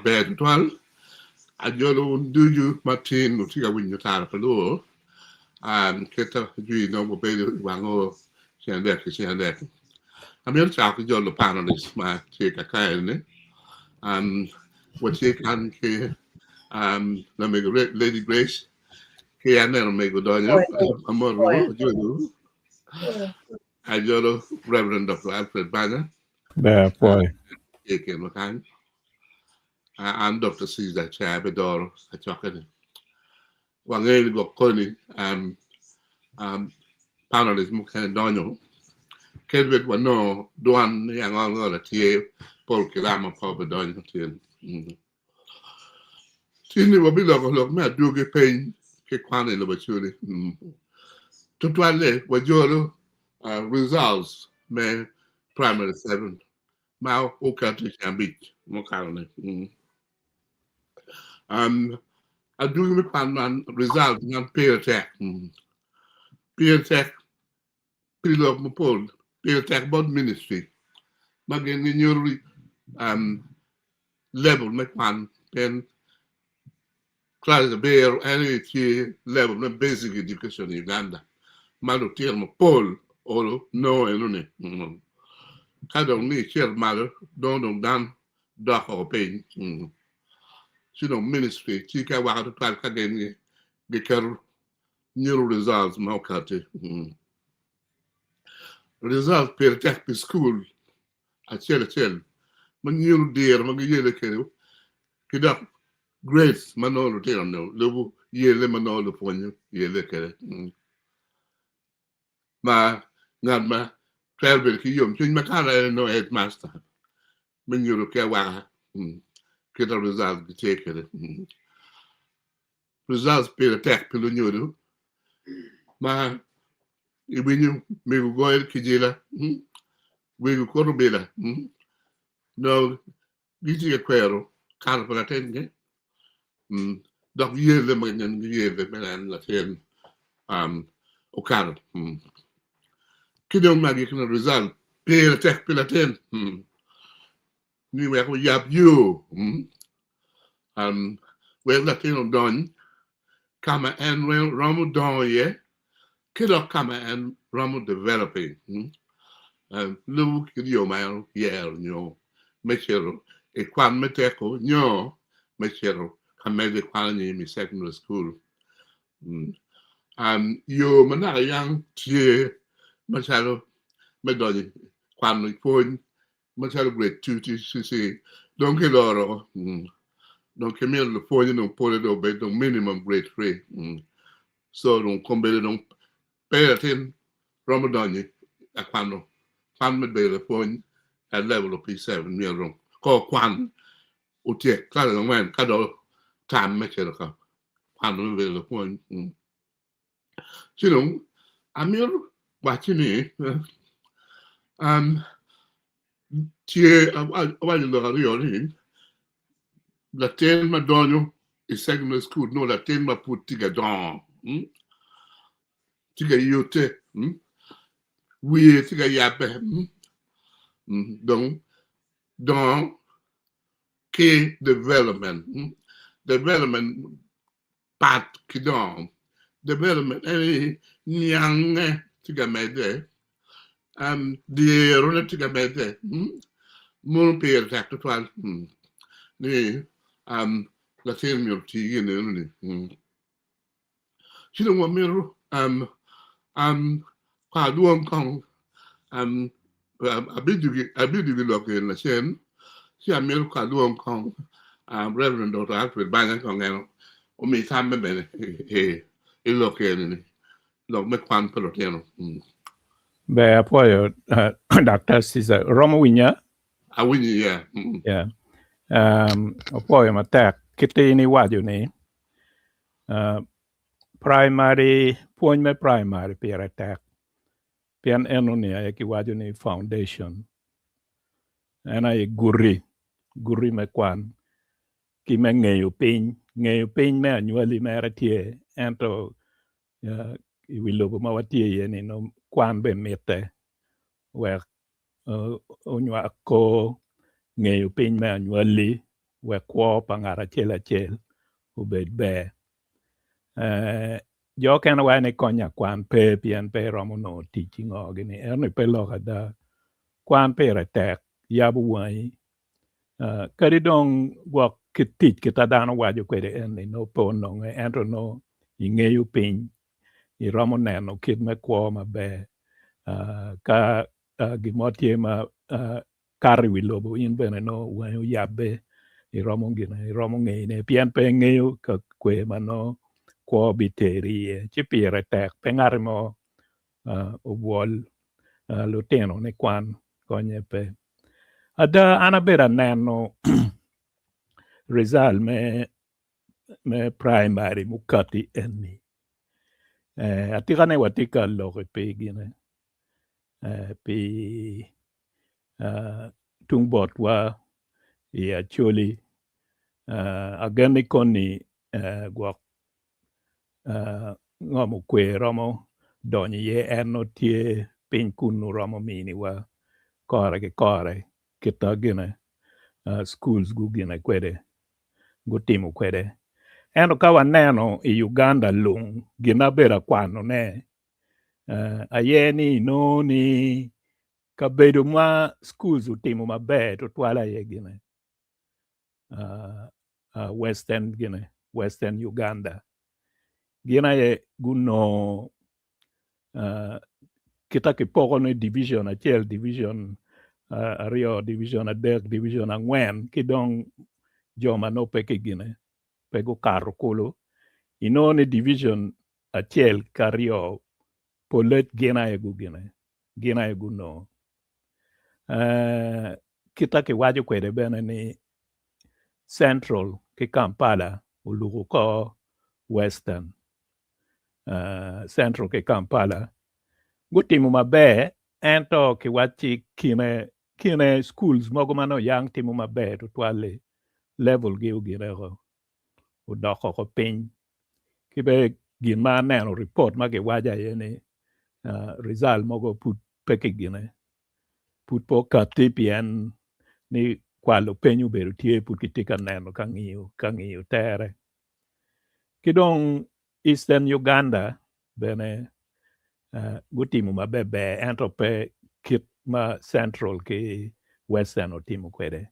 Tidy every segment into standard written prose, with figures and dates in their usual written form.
Ber tutwal, ajolo wun ducu ma tin wutye ka winyo tara pa luo kit jwi nongo wabedo i wang oo ceng adek ki ceng adek. Amito cako ki jolo panelist ma tye ka kaeni. Watye kan ki lamego Lady Grace ki aneno mego donyo amoto ajolo ajolo Reverend Dr. Alfred Banya. Ber apwoyo. Tye i kinwa kany. An Dr. Caesar Caya Bidoro kacokke-ni. Wangeyo ni gwok koni panelist mukene donyo kadi bed wanongo dwan ni ango tye pol kilama pe obidonyo tyen. Tin-ni wabiloko lok me adwogi peny ki kwan i lobo Acholi. Tutwalle wajolo results me primary 7 ma okati i ceng abic mukato-ni. Adwogi me kwan man, result man pire tek. Pire tek pi lok mapol. Pire tek bot ministry ma gin ginyuto level me kwan pien Class abiro en aye tye level me basic education i Uganda ma lutino mapol olo nongo enoni. Ka dong ni icito malo nongo dong dano dok oko piny ci dong ministry tye ki awaka tutwal ka gin giketo nyuto results ma okati. Results pire tek pi school acel acel ma nyuto diro ma giyele kwede ki dok grades ma nongo lutino lubo yele ma nongo lupwonye yele kwede ma ngat ma twero bedo ki yomcwiny makato en nongo headmaster me nyuto ki awaka kit ma results gitye kwede. Results pire tek pi lunyodo ma iwinyo mego goyo kijila wego koto bila nongo Gitye ka kwero kato pa latingi dok yelle ma gin giyelle me neno latin okato. Ki dong me agikine result pire tek pi latin ni wek oyab yo wek latin odony ka ma en romo dongo iye ki dok ka ma en romo developing lubo kit yo ma en oyero nyo me cito i kwan me teko nyo me cito ka medde i kwan anyim i secondary school. Yo ma naka yang tye macalo me donyo i kwano i pwony macalo grade 2 TCC dong kiloro dong kimito lupwonye dong pole dong obed dong minimum grade 3. So dong kombeddi dong pe latin romo donyo i kwano kwan me bedo lapwony at level of P7 myero dong kong okwan otyek class angwen ka dong tam me cito ka kwano me bedo lapwony. Ci dong amito wacci ni tye awaco lok aryo ni Latin ma donyo i secondary school nongo latin ma pud tye ka dongo, tye ka yute, wiye tye ka yabbe dong dongo ki development, development pat ki dongo. Development en aye niange tye ka medde, dirone tye ka medde. Mono pire tek tutwal ni latin myero oti gin enoni. Ci dong wamito ka adwong kong abidwogo i lok eni lacen ci amito ka adwong kong Reverend Doctor Alfred Banya kong en omi tamme bene i lok eni lok me kwan pa lutino. Ber apwoyo Doctor Caesar romo winya? Awinyi yeah. Yeah. Apwoyo matek kit in iwaco ni Praimari, pwony me praimari pire tek pien enoni aye kiwaco ni foundation en aye guti, guti me kwan ki me ngeyo piny, ngeyo piny me anywali mere tye ento i wi lobo ma watye iye ni nongo kwan bene mitte wek onywak kor ngeyo piny me anywali. wek kwo pa ngat acel acel obed ber. Jo okene waco ni konya kwan pe pien pe iromo nongo tic ki ngo gini ento pe lok ada kwan pire tek yabo wangi kadi dong gwok ki tic kit ma dano waco kwede eni nongo pe ononge ento nongo ingeyo piny iromo neno kit me kwo maber ka gin mo tye ma kato i wi lobo in bene nongo wangi oyabbe iromo gine iromo ngeyone pien pe ingeyo ka kwe ma nongo kwo biteri iye ci pire tek pe ngati mo obwol lutino ni kwan konye pe. Ada an abedo aneno rijal me me praimari mukati eni atika ni watye ka lok pi gine pi tung botwa i Acholi agen ni koni gwok ngom okwe romo donyo iye en nongo tye piny kunu romo miniwa kore ki kore kit ma gine schools gugine kwede gutimo kwede ento ka waneno i Uganda lung gin ma abedo ka kwanone aye ni inongo ni kabedo ma schools otimo maber tutwal aye gine western gine western Uganda gin aye gunongo kita kipoko ni division acel division aryo division adek division angwen ki dong jo ma nongo pe ki gine pe gukato kulu inongo ni division acel ki aryo polle gin aye gugine gin aye gunongo kita kiwaco kwede bene ni central ki Kampala oluko kor western Central ki Kampala gutimo maber ento kiwacci kine kine schools mogo ma nongo yang timo maber tutwal-li level gi ogire oko odok oko piny ki bene gin ma aneno ripot ma kiwaco aye ni result mogo pud pe kigine pud pe okatti pien ni kwalo peny obedo tye pud kitye ka neno ka ngiyo ka ngiyo tere. Ki dong Eastern Uganda bene gutimo maberber ento pe kit ma Central ki Western otimo kwede.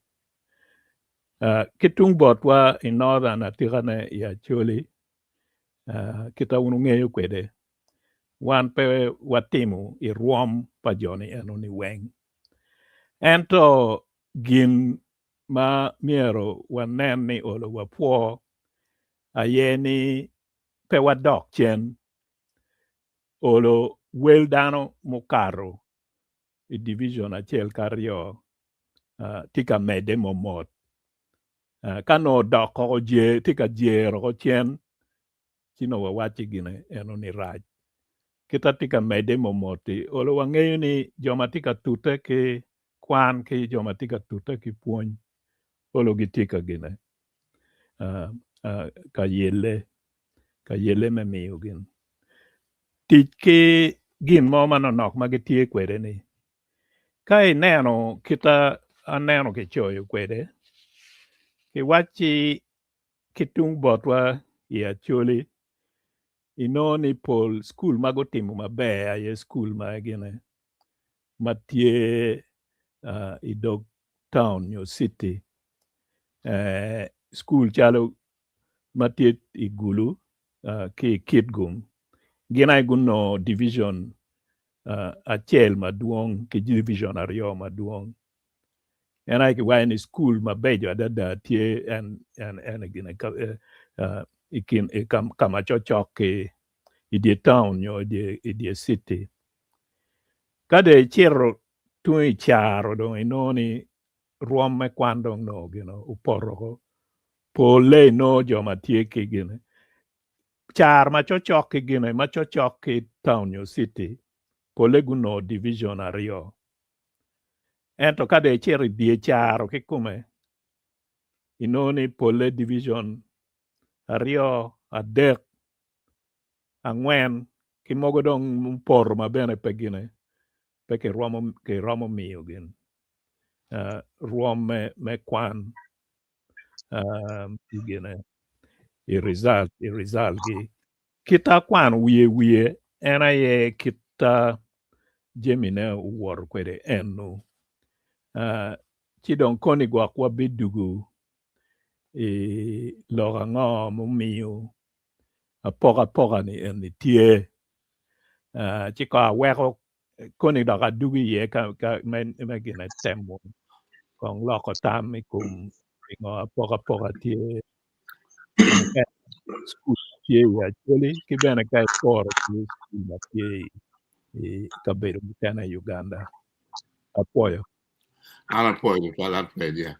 Ki tung botwa i Northern atikane i Acholi kit ma wun wungeyo kwede wan pe watimo i rwom pa jo-ni eno-ni weng ento gin ma myero wanen ni olo wapwo aye ni pe wadok cen olo wel dano mukato i divijon acel ki aryo tye ka medde momot ka nongo odok oko tye ka jero oko cen ci nongo wawacci gine eno ni rac kit ma tye ka medde momot-ti olo wangeyo ni jo ma tye ka tute ki kwan ki jo ma tye ka tute ki pwony olo gitye ka gine ka yelle ka yelle me miyo gin tic ki gin mo manonok ma gitye kwede-ni. Ka ineno kit ma aneno kicoyo kwede kiwacci ki tung botwa i Acholi inongo ni pol cukul ma gutimo maber aye cukul ma gine ma tye i dog taun nyo citi cukul calo ma tye i Gulu ki i Kitgum gin aye gunongo divijon acel madwong ki divijon aryo madwong En aye kiwaco ni cukul mabeco adada tye i kin ka ma cokcok ki i dye taun nyo i dye citi. Ka dong icito tung i caro dong inongo ni rwom me kwan dong nongo gin opoto woko polle inongo jo ma tye ki gine caro ma cokcok ki gine ma cokcok ki taun nyo citi polle gunongo divijon aryo. Ento ka dong icito i dye caro kikome, inongo ni polle divijon aryo, adek, angwen ki mogo dong mupoto ma bene pe gine pe kiromo miyo gin rwom me kwan. Um, i gine i result i result gi kit akwano wiye wiye en aye kit uh, jamine owoto kwede eno. Uh, ci dong koni gwok wabidugu i lok ango mumiyo apokapoka ni eni tye. Uh, ci ko aweko koni dok adugu iye ka, ka me, me gine temo kong loko tam i kom pingo apokapoka tye cukul tye i Acholi ki bene ka iporo ki cukul ma tye i kabedo mukene i Uganda. Apwoyo. An apwoyo tutwal Alfred ya.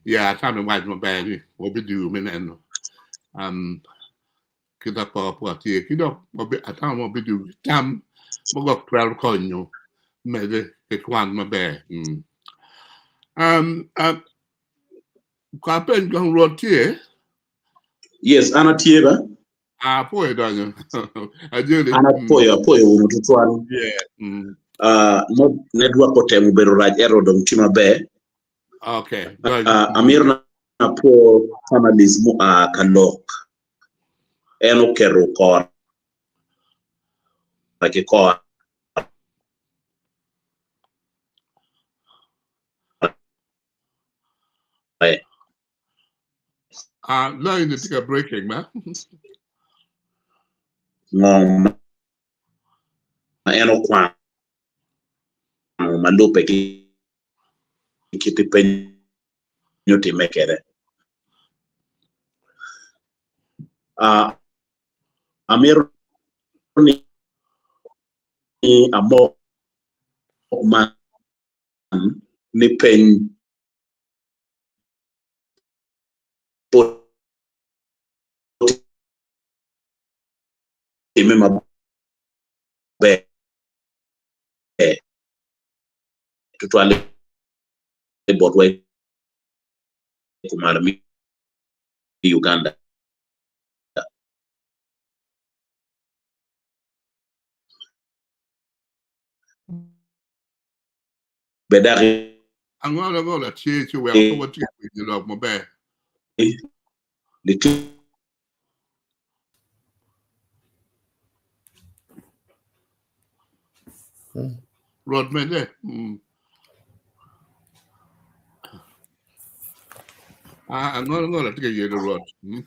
Ya atamo iwac maber ni wabidugo me neno um, kit apokapoka tye ki dok atamo wabidugo ki tam ma gwok twero konyo mede ki kwan maber. Mm. Um, uh, Ka peny kong Rwot tye? Yes, an atye ba. Ah, apwoyo donyo. Ajoli. An apwoyo, apwoyo wunu tutwal. Yeah. Mm. Uh, network otemo bedo rac ento dong tye maber. Okay. Donyo. Uh, amito na apwo panelist mua ka lok. En oketo kore ki kore. Ah, line tye ka breaking ma. Ngo ma en okwano ma lubbe ki kit peny otimme kwede? Ah, amito ni amok man ni peny pe otimme maber tutwalle botwa i kumalo me Uganda. Bed dok Angola angola tye ci weko pe watye ka winyo lok maber. Rwot medde. Mm. Ah, angola angola tye ka yelo Rwot. Mm.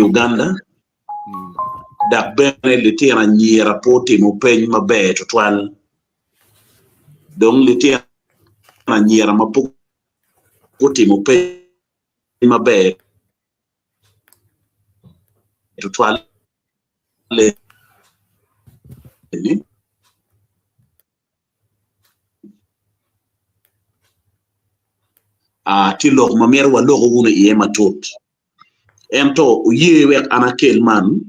Uganda Mm. dok bene litino anyira pe otimo peny maber tutwal. Dong litino anyira ma pud gutimo peny maber tutwal-li tye lok ma myero waloko wunu iye matut. Ento wuye wek an akel man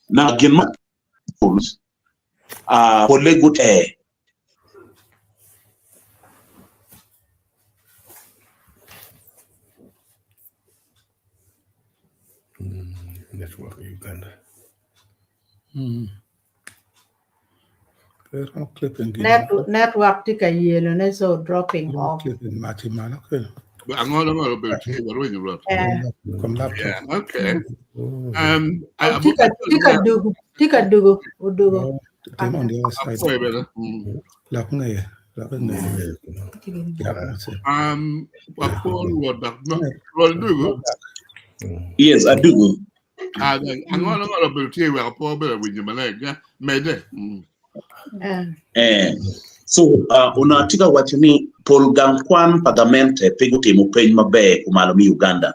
Na gin ma polle gute. Network Uganda. Network tye ka yelo ne so dropping off. Angola angola obedo tye warwenyo Rwot. Yeah, okay. Um, Tye ka dugu, tye ka dugu, odugu. Apwoyo bene. Mm. Um, wapwo Rwot dok Rwot dugu. Yes, adugu. Ah, angola angola obedo tye weko pe wabedo winyo maleng. Yeah, Medde. Mm. Eh. So, uh, onongo atye ka waco ni pol gang kwan pa gamente pe gutimo peny maber kumalo me Uganda.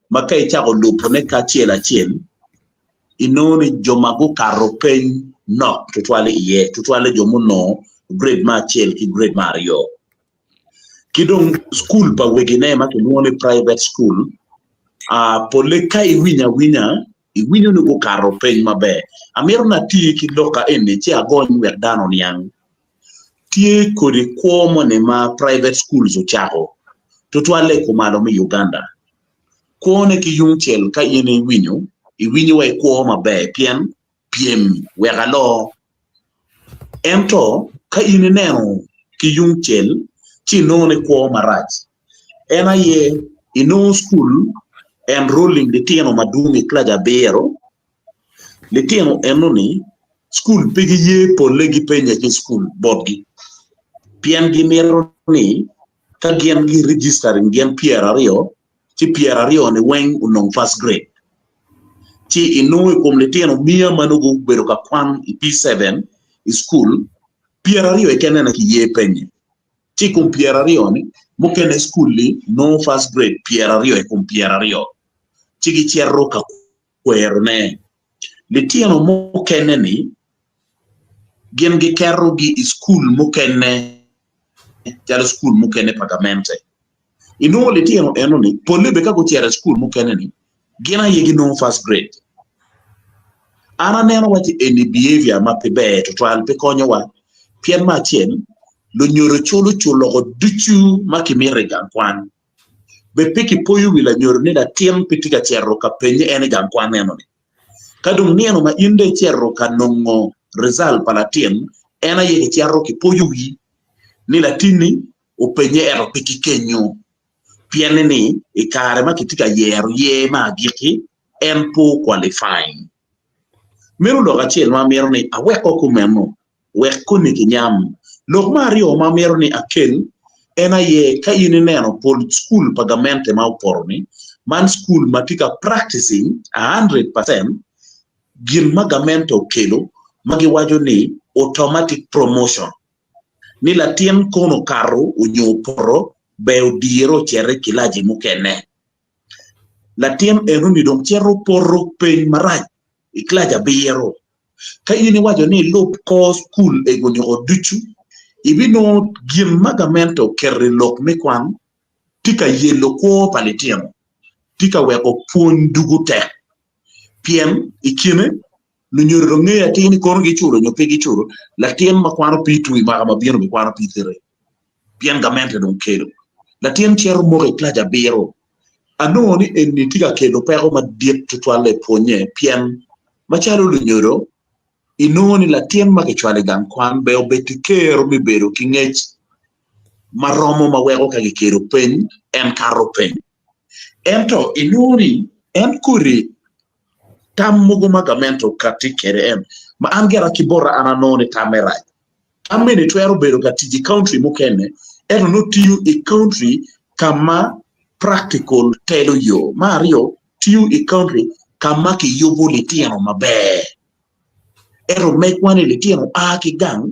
Ma ka icako lubone kacel acel, inongo ni jo ma gukato peny nok tutwal iye, tutwalle jo munongo grade me acel ki grade me aryo. Ki dong cukul pa wegine ma kilwongo ni private school, uh, polle ka iwinyo awinya, iwinyo ni gukato peny maber. Amito ni ati ki lokka eni ci agony wek dano oniang. Tye kodi kwo moni ma private schools ocako, tutwalle i kumalo me Uganda. Kwone ki yung cel ka in iwinyo, iwinyo wa ikwo maber pien pyem wek aloo. Ento ka in ineno ki yung cel, Ci inongo ni kwo marac en aye inongo cukul enrolling litino madwong i kilaci abiro, litino eno-ni cukul pe giye polle gipenye ki i cukul botgi pien gimito ni ka gin gi registering gin pyeraryo ci pyeraryo-ni weng onong first grade ci inongo i kom litino miya ma nongo gubedo ka kwan i P7 i cukul pyeraryo keken aye kiye penye ci i kom pyeraryo-ni mukene cukul-li nongo first grade pyeraryo i kom pyeraryo ci gicito ka kwerone. Litino mukene-ni gin giketogi i cukul mukene calo cukul mukene pa gamente. Inongo litino eno-ni polle bene ka gucito i cukul mukene-ni gin aye ginongo first grade. An aneno waci eni behavior ma pe ber tutwal pe konyowa pien me acel lunyodo culo culoko ducu ma kimito i gang kwan. Bed pe kipoyo wi lanyodo ni latin pe tye ka cito ka penye en i gang kwan eno-ni. Ka dong nino ma in dong icito ka nongo result pa latin, en aye kicito kipoyo wi ni latinni openye ento pe ki kenyo pien ni i kare ma kitye ka yero yer me agikki en pe o qualifying. Meno lok acel ma amito ni aweko kumeno wek koni kinyam. Lok me aryo ma amito ni akel en aye ka in ineno pol cukul pa gamente ma opoto-ni, man cukul ma tye ka practicing 100% gin ma gamente okelo ma giwaco ni automatic promotion ni latin kono okato onyo opoto ber odire ocit i kilaci mukene. Latin enoni dong cito poto peny marac i kilaci abiro. Ka in iwaco ni ilub kor cukul ego nyoko ducu, ibinongo gin ma gamente oketo i lok me kwan tye ka yelo kwo pa litino, tye ka weko pwony dugo tek. Pien i kine, lunyodo dong ngeyo atir ni kono giculo nyo pe giculo, latin ma kwano P2 i mwaka ma bino bikwano P3 pien gamente dong kelo. Latin cito moko i kilaci abiro. Anongo ni eni tye ka kelo peko madit tutwalle i pwonye pien macalo lunyodo, inongo ni latin ma kicwalo i gang kwan ber obed ki kero me bedo ki ngec ma romo ma weko ka kikelo peny en kato peny. Ento inongo ni en kodi tam mogo ma gamente okatti kwede en ma an gira ki bota an anongo ni tamme rac. Tam mene twero bedo ka tic i country mukene ento nongo tiyo i country ka ma practical telo yo. Me aryo, tiyo i country ka ma kiyubo litino maber. Ento megwa ni litino a ki gang,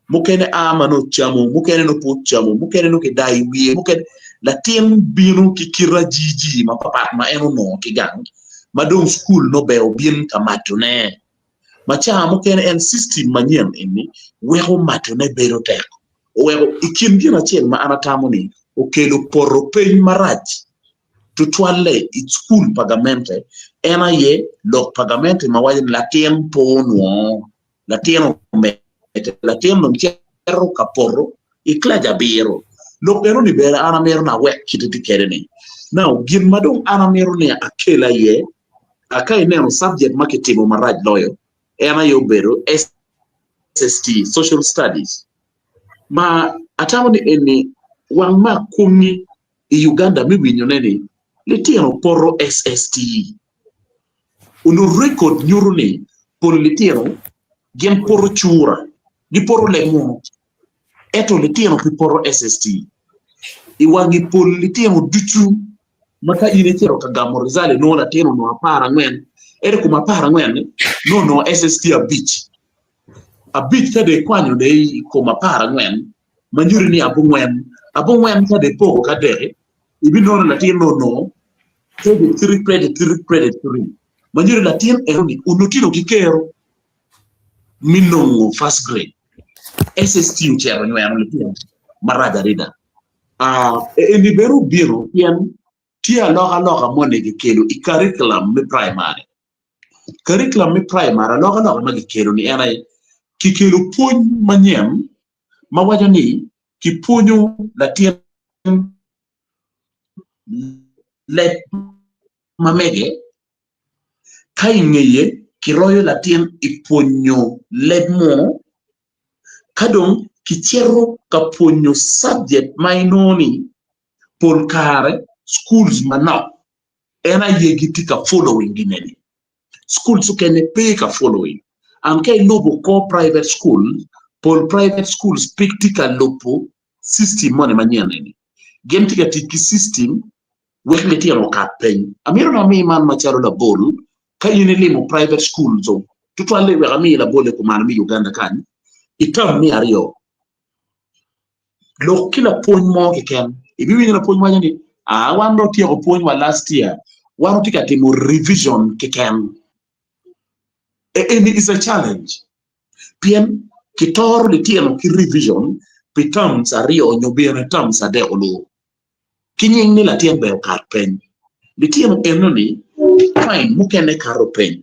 mukene a ma nongo ocamo, mukene nongo pe ocamo, mukene nongo kidayo i wiye, mukene latin bino ki kite ajiji mapapat ma en onongo ki gang ma dong cukul nongo ber obin ka matone. Ma caa mukene en system manyen eni weko matone bedo tek. Oweko i kin gin acel ma an atamo ni okelo poto peny marac tutwalle i cukul pa gamente en aye lok pa gamente ma waco ni latin pe onwongo, latin omedde, latin dong cito ka poto i kilaci abiro. Lok eno-ni bene an amito ni awek kite tye kwede-ni. Now gin ma dong an amito ni akel aye ka ineno subject ma kitimo marac loyo en aye obedo SST, Social Studies, ma atamo ni eni wang ma akwongi i Uganda me winyone ni litino poto SST. Onongo record nyuto ni pol litino gin poto cura, gipoto leb munu, ento litino pe poto SST. I wangi pol litino ducu ma ka in icito ka gamo result inongo latin onongo 14, ento i kom 14-ni nongo onongo SST abic. Abic ka dong ikwanyo dong i kom 14 ma nyuto ni abongwen, abongwen ka dong ipoko ki adek-ki ibinongo ni latin nongo onongo credit three, credit three, credit three ma nyuto ni latin enoni onongo tye dong ki kero me nongo first grade. SST ocito onyweno litino marac adada. Eni bene obino pien tye alokaloka moni kikelo i curriculum me primary. Curriculum me primary alokaloka ma kikelo-ni en aye kikelo pwony manyen ma waco ni kipwonyo latin leb ma mege ka i ngeye kiroyo latin i pwonyo leb mo ka dong. Kicito ka pwonyo subject ma inongo ni pol kare schools manok en aye gitye ka following gineni. Schools okene pe ka following. And ka ilubo kor private school, pol private schools pe tye ka lubo system moni manyen eni. Gin tye ka tic ki system wek litino okat piny. Amito ni ami man macalo labol, ka in ilimo private schools, tutwalle wek ami labol-le kumalo me Uganda kany, i term me aryo, lok ki lapwony mo keken, ibiwinyo lapwony waco ni, aa wan dong otyeko pwony wa last year, wan watye ka timo revision keken. Eni is a challenge pien kitoro litino ki revision pi terms aryo nyo bene terms adek olu. Ki nying ni latin ber okat peny. Litino eno-ni fine mukene kato peny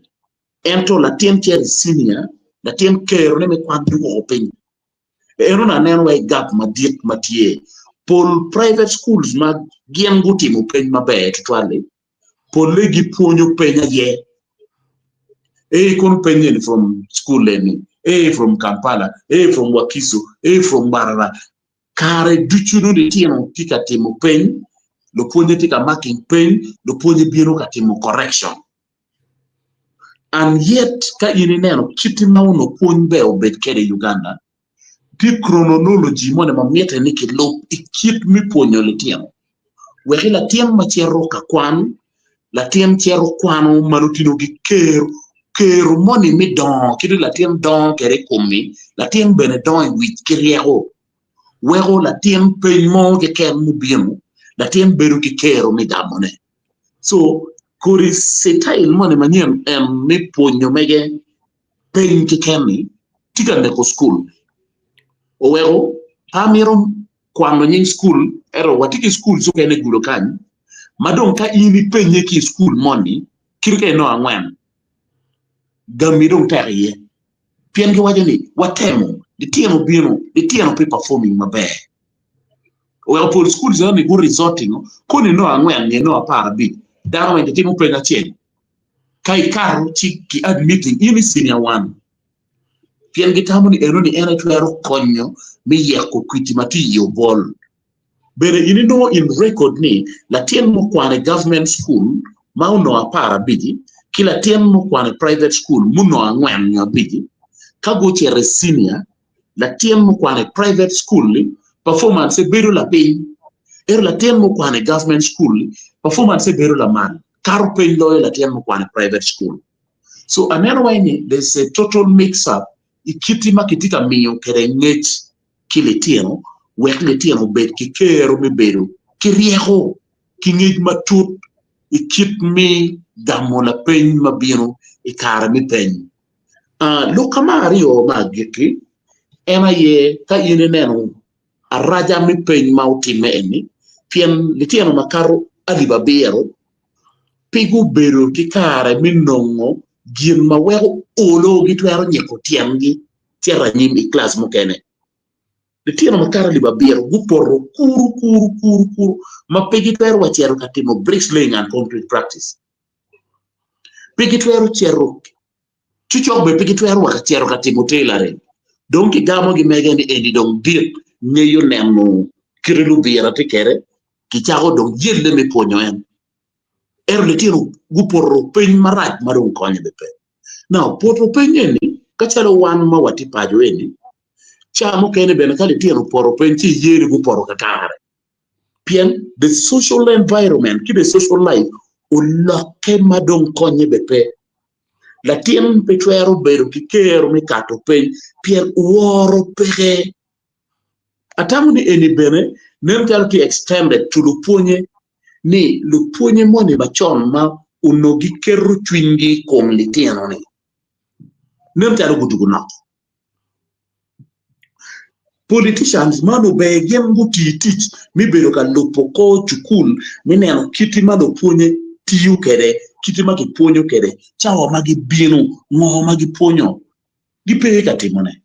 ento latin cito i senior latin kerone me kwan dwoko piny. Eno-ni aneno wai gap madit ma tye. Pol private schools ma gin gutimo peny maber tutwal-li polle gipwonyo peny aye. Ee kono peny eni from school eni, ee from Kampala, ee from Wakiso, ee from Mbarara. Kare ducu nongo litino tye ka timo peny, lupwonye tye ka marking peny, lupwonye bino ka timo correction. And yet ka in ineno kit ma onongo pwony ber obed kwede i Uganda, tye chronology moni ma mitte ni kilub i kit me pwonyo litino wek latin ma cito ka kwan, latin cito kwano ma nongo tye ki kero, kero moni me dongo kit ma latin dongo kwede i komi, latin bene dongo i wic ki ryeko weko latin peny mo keken mubino latin bedo ki kero me gamone. So kodi citail moni manyen en me pwonyo mege peny keken-ni tye ka neko cukul oweko pe amito kwano nying cukul ento watye ki cukul mukene i gudo kany ma dong ka in ipenye ki i cukul moni kit ka inongo angwen gami dong tek iye pien giwaco ni watemo litino bino litino pe performing maber oweko pol cukul eni gu resorting koni inongo angwen nyo inongo aparabic dano weng gitimo peny acel ka ikato ci ki admitting in i senior one pien gitamo ni eno ni en aye twero konyo me yeko kwiti ma tye i obol. Bene in inongo in record ni latin mukwano i government school ma onongo aparabici ki latin mukwano i private school munongo angwen nyo abici ka gucito i senior latin mukwano i private school-li performance bedo lapiny ento latin mukwano i government school-li performance bedo lamal kato piny loyo latin mukwano i private school. So aneno wai ni there's a total mix up i kiti ma kitye ka miyo kwede ngec ki litino wek litino obed ki kero me bedo ki ryeko ki ngec matut i kit me gamo lapeny ma bino i kare me peny. Lok me aryo me agikki en aye ka in ineno araca me peny ma otimme eni pien litino makato alip abiro pe gubedo ki kare me nongo gin ma weko olo gitwero nyiko tyengi cito anyim i kilac mukene. Litino makato alip abiro gupoto kuru kuru kuru kuru ma pe gitwero wa cito ka timo bricks laying and concrete practice. Pe gitwero cito cucok bene pe gitwero wa ka cito ka timo tailoring. Dong kigamo gi mege ni eni dong dit ngeyo neno kite lubira tye kwede kicako dong yelle me pwonyo en. Ento litino gupoto piny marac ma dong konye bene pe. Now poto piny eni ka calo wan ma watye paco eni ca mukene bene ka litino opoto piny ci iye ni gupoto kakare. Pien the social environment ki the social life olokke ma dong konye bene pe. Latin pe twero bedo ki kero me kato piny pien woro peke. Atamo ni eni bene nen calo tye extended to lupwonye ni lupwonye moni macon ma onongo giketo cwinygi i kom litino-ni nen calo gudwogo nok. Politicians man ober gin guti tic me bedo ka lubo kor cukul me neno kiti ma lupwonye tiyo kwede, kiti ma kipwonyo kwede, cawa ma gibino, ngo ma gipwonyo, gipe ka timone.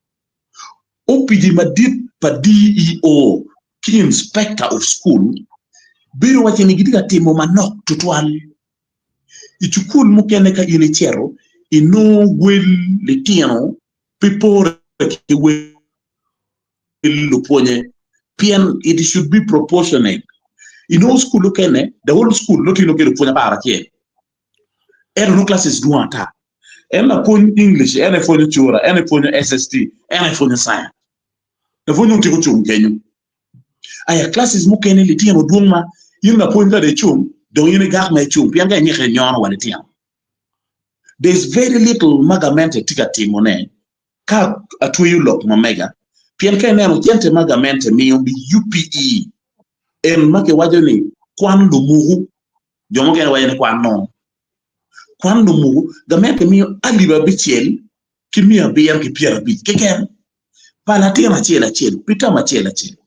Opici madit pa DEO ki Inspector of School bedo waci ni gitye ka timo manok tutwal. I cukul mukene ka in icito inongo wel litino pe pore ki wel. lupwonye pien it should be proportionate. Inongo cukul okene the whole school nongo tye ki lupwonye 11 ento nongo classes dwong ata. En lapwony English en aye pwonyo cura, en aye pwonyo SST, en aye pwonyo science. Lapwony dong tyeko cung kenyo. Aya classes mukene litino dwong ma in lapwony ka dong icung dong in igak ma icung pien ka inyeke inyono wa litino. There is very little ma gamente tye ka timone ka atweyo lok ma mega pien ka ineno cente ma gamente miyo bi UPE en ma kiwaco ni kwan lumuku jo mukene waco ni kwan nono kwan lumuku gamente miyo alip abicel ki 750 keken pa latin acel acel pi tam acel acel.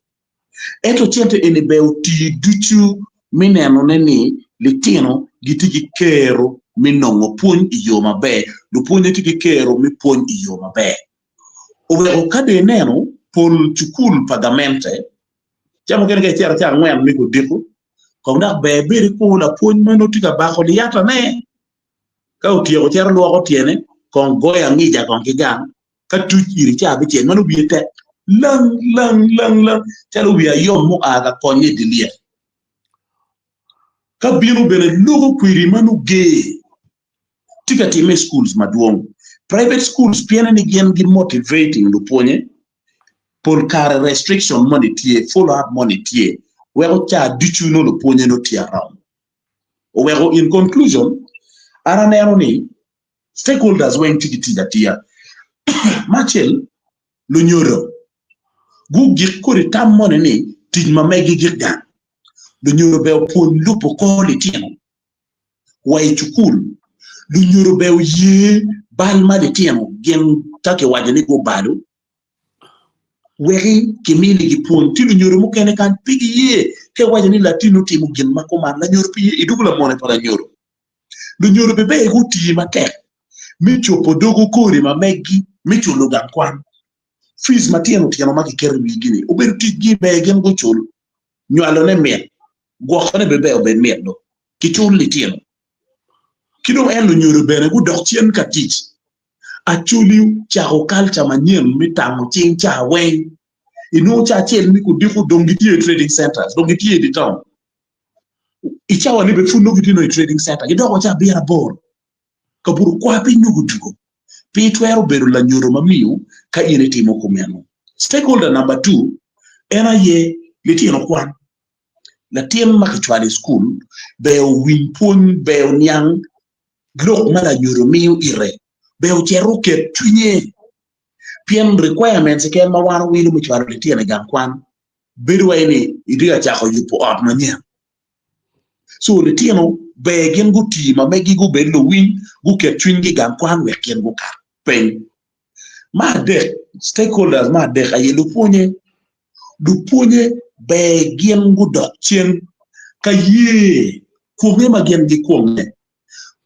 Ento cente eni ber oti ducu me nenone ni litino gitye ki kero me nongo pwony i yo maber, lupwonye tye ki kero me pwony i yo maber. Oweko ka dong ineno pol cukul pa gamente, ca mukene ka icito ca angwen me kudiko, kong dok ber ibed ikur lapwony ma nongo tye ka bako liyatane, ka otyeko cito lwoko tyene, kong goyo angica kong ki gang, ka tuc iri ca abicel ma nongo wiye tek lang lang lang lang calo wi ayom mua ka konye i dye lyel. Ka bino bene loko kwedi ma nongo ger tye ka timme i schools madwong. Private schools piene ni gin gi motivating lupwonye pol kare restriction moni tye, follow up moni tye weko ca ducu nongo lupwonye nongo tye around. Oweko in conclusion an aneno ni Stakeholders weng tye ki tic atiya. Me acel, lunyodo gugik kodi tam moni ni tic ma megi gik gang. Lunyodo bene opwony lubo kor litino wa i cukul. Lunyodo bene oye bal ma litino gin ka kiwaco ni gubalo weki kiminigi pwony. Tye lunyodo mukene kany pe giye ka iwaco ni latinni otimo gin ma kuman, lanyodo pe ye, idwogo lamone pa lanyodo. Lunyodo bene ber guti matek me cobo dog okori ma meggi me culo gang kwan. Fees matino tino ma kiketo i wigi-ni obedo ticgi ber gin gucul. Nywalone mit, gwokone bene ber obed mit do. Kicul litino. Ki dong en lunyodo bene gudok cen ka tic. Acholi ocako kalca manyen me tango cing ca weng. Inongo ca acel me kudiko dong gitye i trading centers, dong gitye i dye taun. I cawa ni bene pud nongo gitye nongo i trading center gidoko ca abiro aboro kabuto kwa piny nongo gudugo pe itwero bedo lanyodo ma miyo ka in itimo kumeno. Stakeholder number two en aye litino kwan. Latin ma kicwalo i cukul ber owiny pwony ber oniang lok ma lanyodo miyo ite ber ocit oket cwinye pien requirements keken ma wan owilo me cwalo litino i gang kwan bedo wai ni itye ka cako yubo ot manyen. So litino ber gin guti ma megi gubed luwiny guket cwinygi i gang kwan wek gin gukat peny. Me adek, stakeholders me adek aye lupwonye. Lupwonye ber gin gudok cen ka ye kwonge ma gin gikwonge.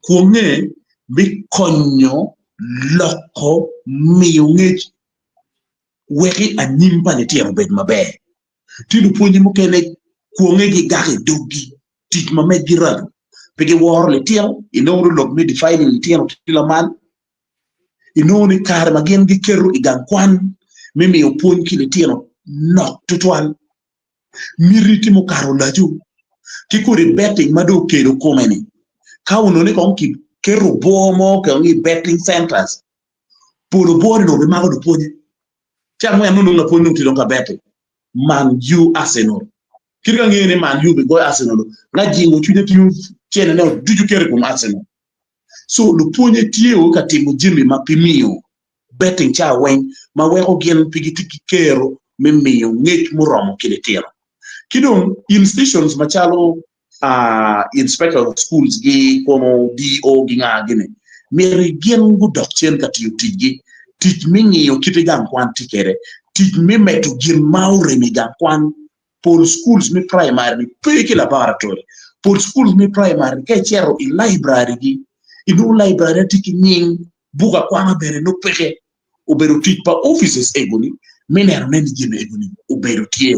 Kwonge bikonyo loko miyo ngec weki anyim pa litino obed maber. Tye lupwonye mukene kwonge gigak i doggi, tic ma meggi raco, pe giworo litino, inongo ni lok me defiling litino tye lamal, inongo ni kare ma gin giketo i gang kwan me miyo pwony ki litino nok tutwal. Miti tye mukato olacu ki kodi betting ma dong okelo kome-ni, ka onongo ni kong kiketo obwo mo kong i betting centers, pol obwo-ni dong obimako lupwonye. Ci angwen nongo lapwony dong tye dong ka bete Man U Arsenal. Kit ka ngeyo ni Man U bigoyo Arsenal, nga jingo cwinye tingo cene ne ducu keto i kom Arsenal. So lupwonye tye o ka timo jami ma pe miyo betting ca weng ma weko gin pe gitye ki kero me miyo ngec muromo ki litino. Ki dong institutions macalo inspector of schools gi kono DO gi nga gini myero gin gudok cen ka tiyo ticgi, tic me ngiyo kite gang kwan tye kwede, tic me medo gin ma orem i gang kwan. Pol schools me primary ni pe ki laboratory, pol schools me primary ni ka icito i library gi inongo library tye ki nying buk akwana bene nongo peke. Obedo tic pa offices ego ni me neno ne ni jami ego ni obedo tye.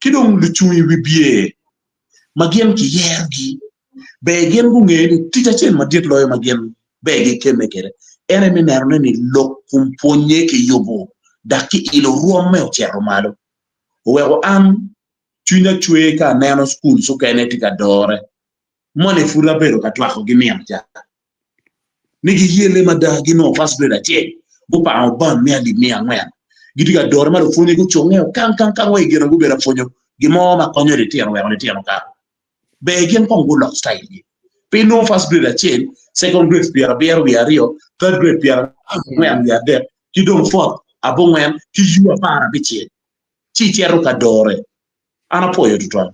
Ki dong lucung i wi bye ma gin kiyerogi, ber gin gunge ni tic acel madit loyo ma gin ber gikemme kwede en aye me nenone ni lok kom pwonnye kiyubo dok kiilo rwomme ocito malo. Oweko an cwinya cwer ka aneno schools okene tye ka dore moni pud abedo ka twako gi nino ca ni giyelle mada ginongo first grade acel gupango band me alip miya angwen gitye ka dore ma lupwonye gucunge kang kang kang wa i gine gubedo ka pwonyo gin mo ma konyo litino weko litino kato. Ber gin kong gulok style gi. Pe inongo first grade acel, second grade pyerabiro wiye aryo, third grade pyerangwen wiye adek, ki dong fourth abongwen ki U aparabicel ci icito ka dore. An apwoyo tutwal.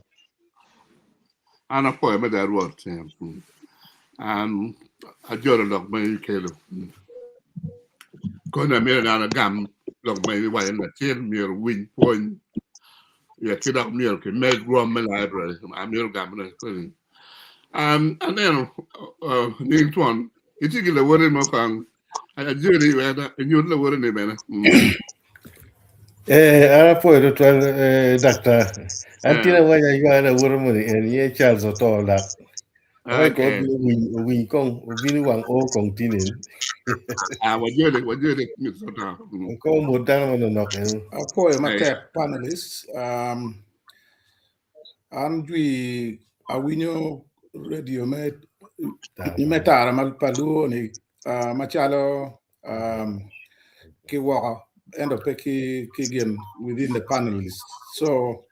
An apwoyo mada Rwot. An ajolo lok ma ikelo. Kono amito ni an agam lok ma iwaco ni latin myero owiny pwony ki dok myero kimed rwom me library. Amito gamone. Aneno nying twon itye ki lawoti mo kong ajoli wek inyut lawoti ni bene. Eh, an apwoyo tutwal eh, daktar. An tye awaco aywa lawota moni en nyinge Charles Oto Olak. Awaco ko Okay. obino owiny owiny kong obino i wang o kong tinen. Ah, wajoli wajoli Mr. Oto. Kong omot dano manonok eno. Apwoyo Eh, matek panelists. Um, an jwi awinyo radio me me tara ma pa luo ni uh, macalo um, ki woko ento pe ki ki gin within the panelists. So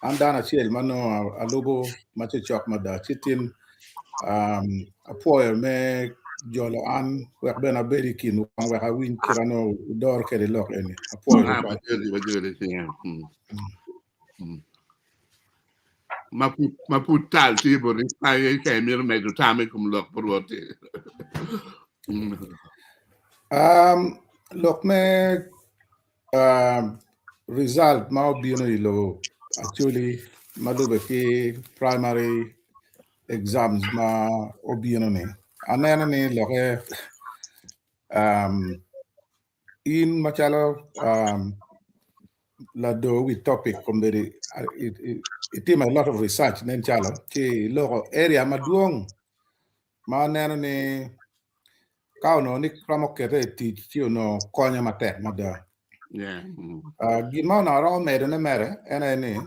an dano acel ma nongo alubo ma cocok mada ci tin um, apwoyo me jolo an wek bene abed i kinwu kong wek awiny kit ma nongo wudoro kwede lok eni. Apwoyo Ah, tutwal. wajoli wajoli. Yeah. Ma pud ma pud tal tye boti aye ka imito medo tam i kom lok pa Rwot-ti. Um, lok me um, result ma obino i lobo actually ma lube ki primary exams ma obino ni aneno ni loke um, in macalo um, lado wi topic kombeddi itimo a lot of research nen calo ci iloko area madwong ma aneno ni ka onongo ni romo kete i tic ci onongo konyo matek mada. Yeah. Gin ma onongo aromo medone mere en aye ni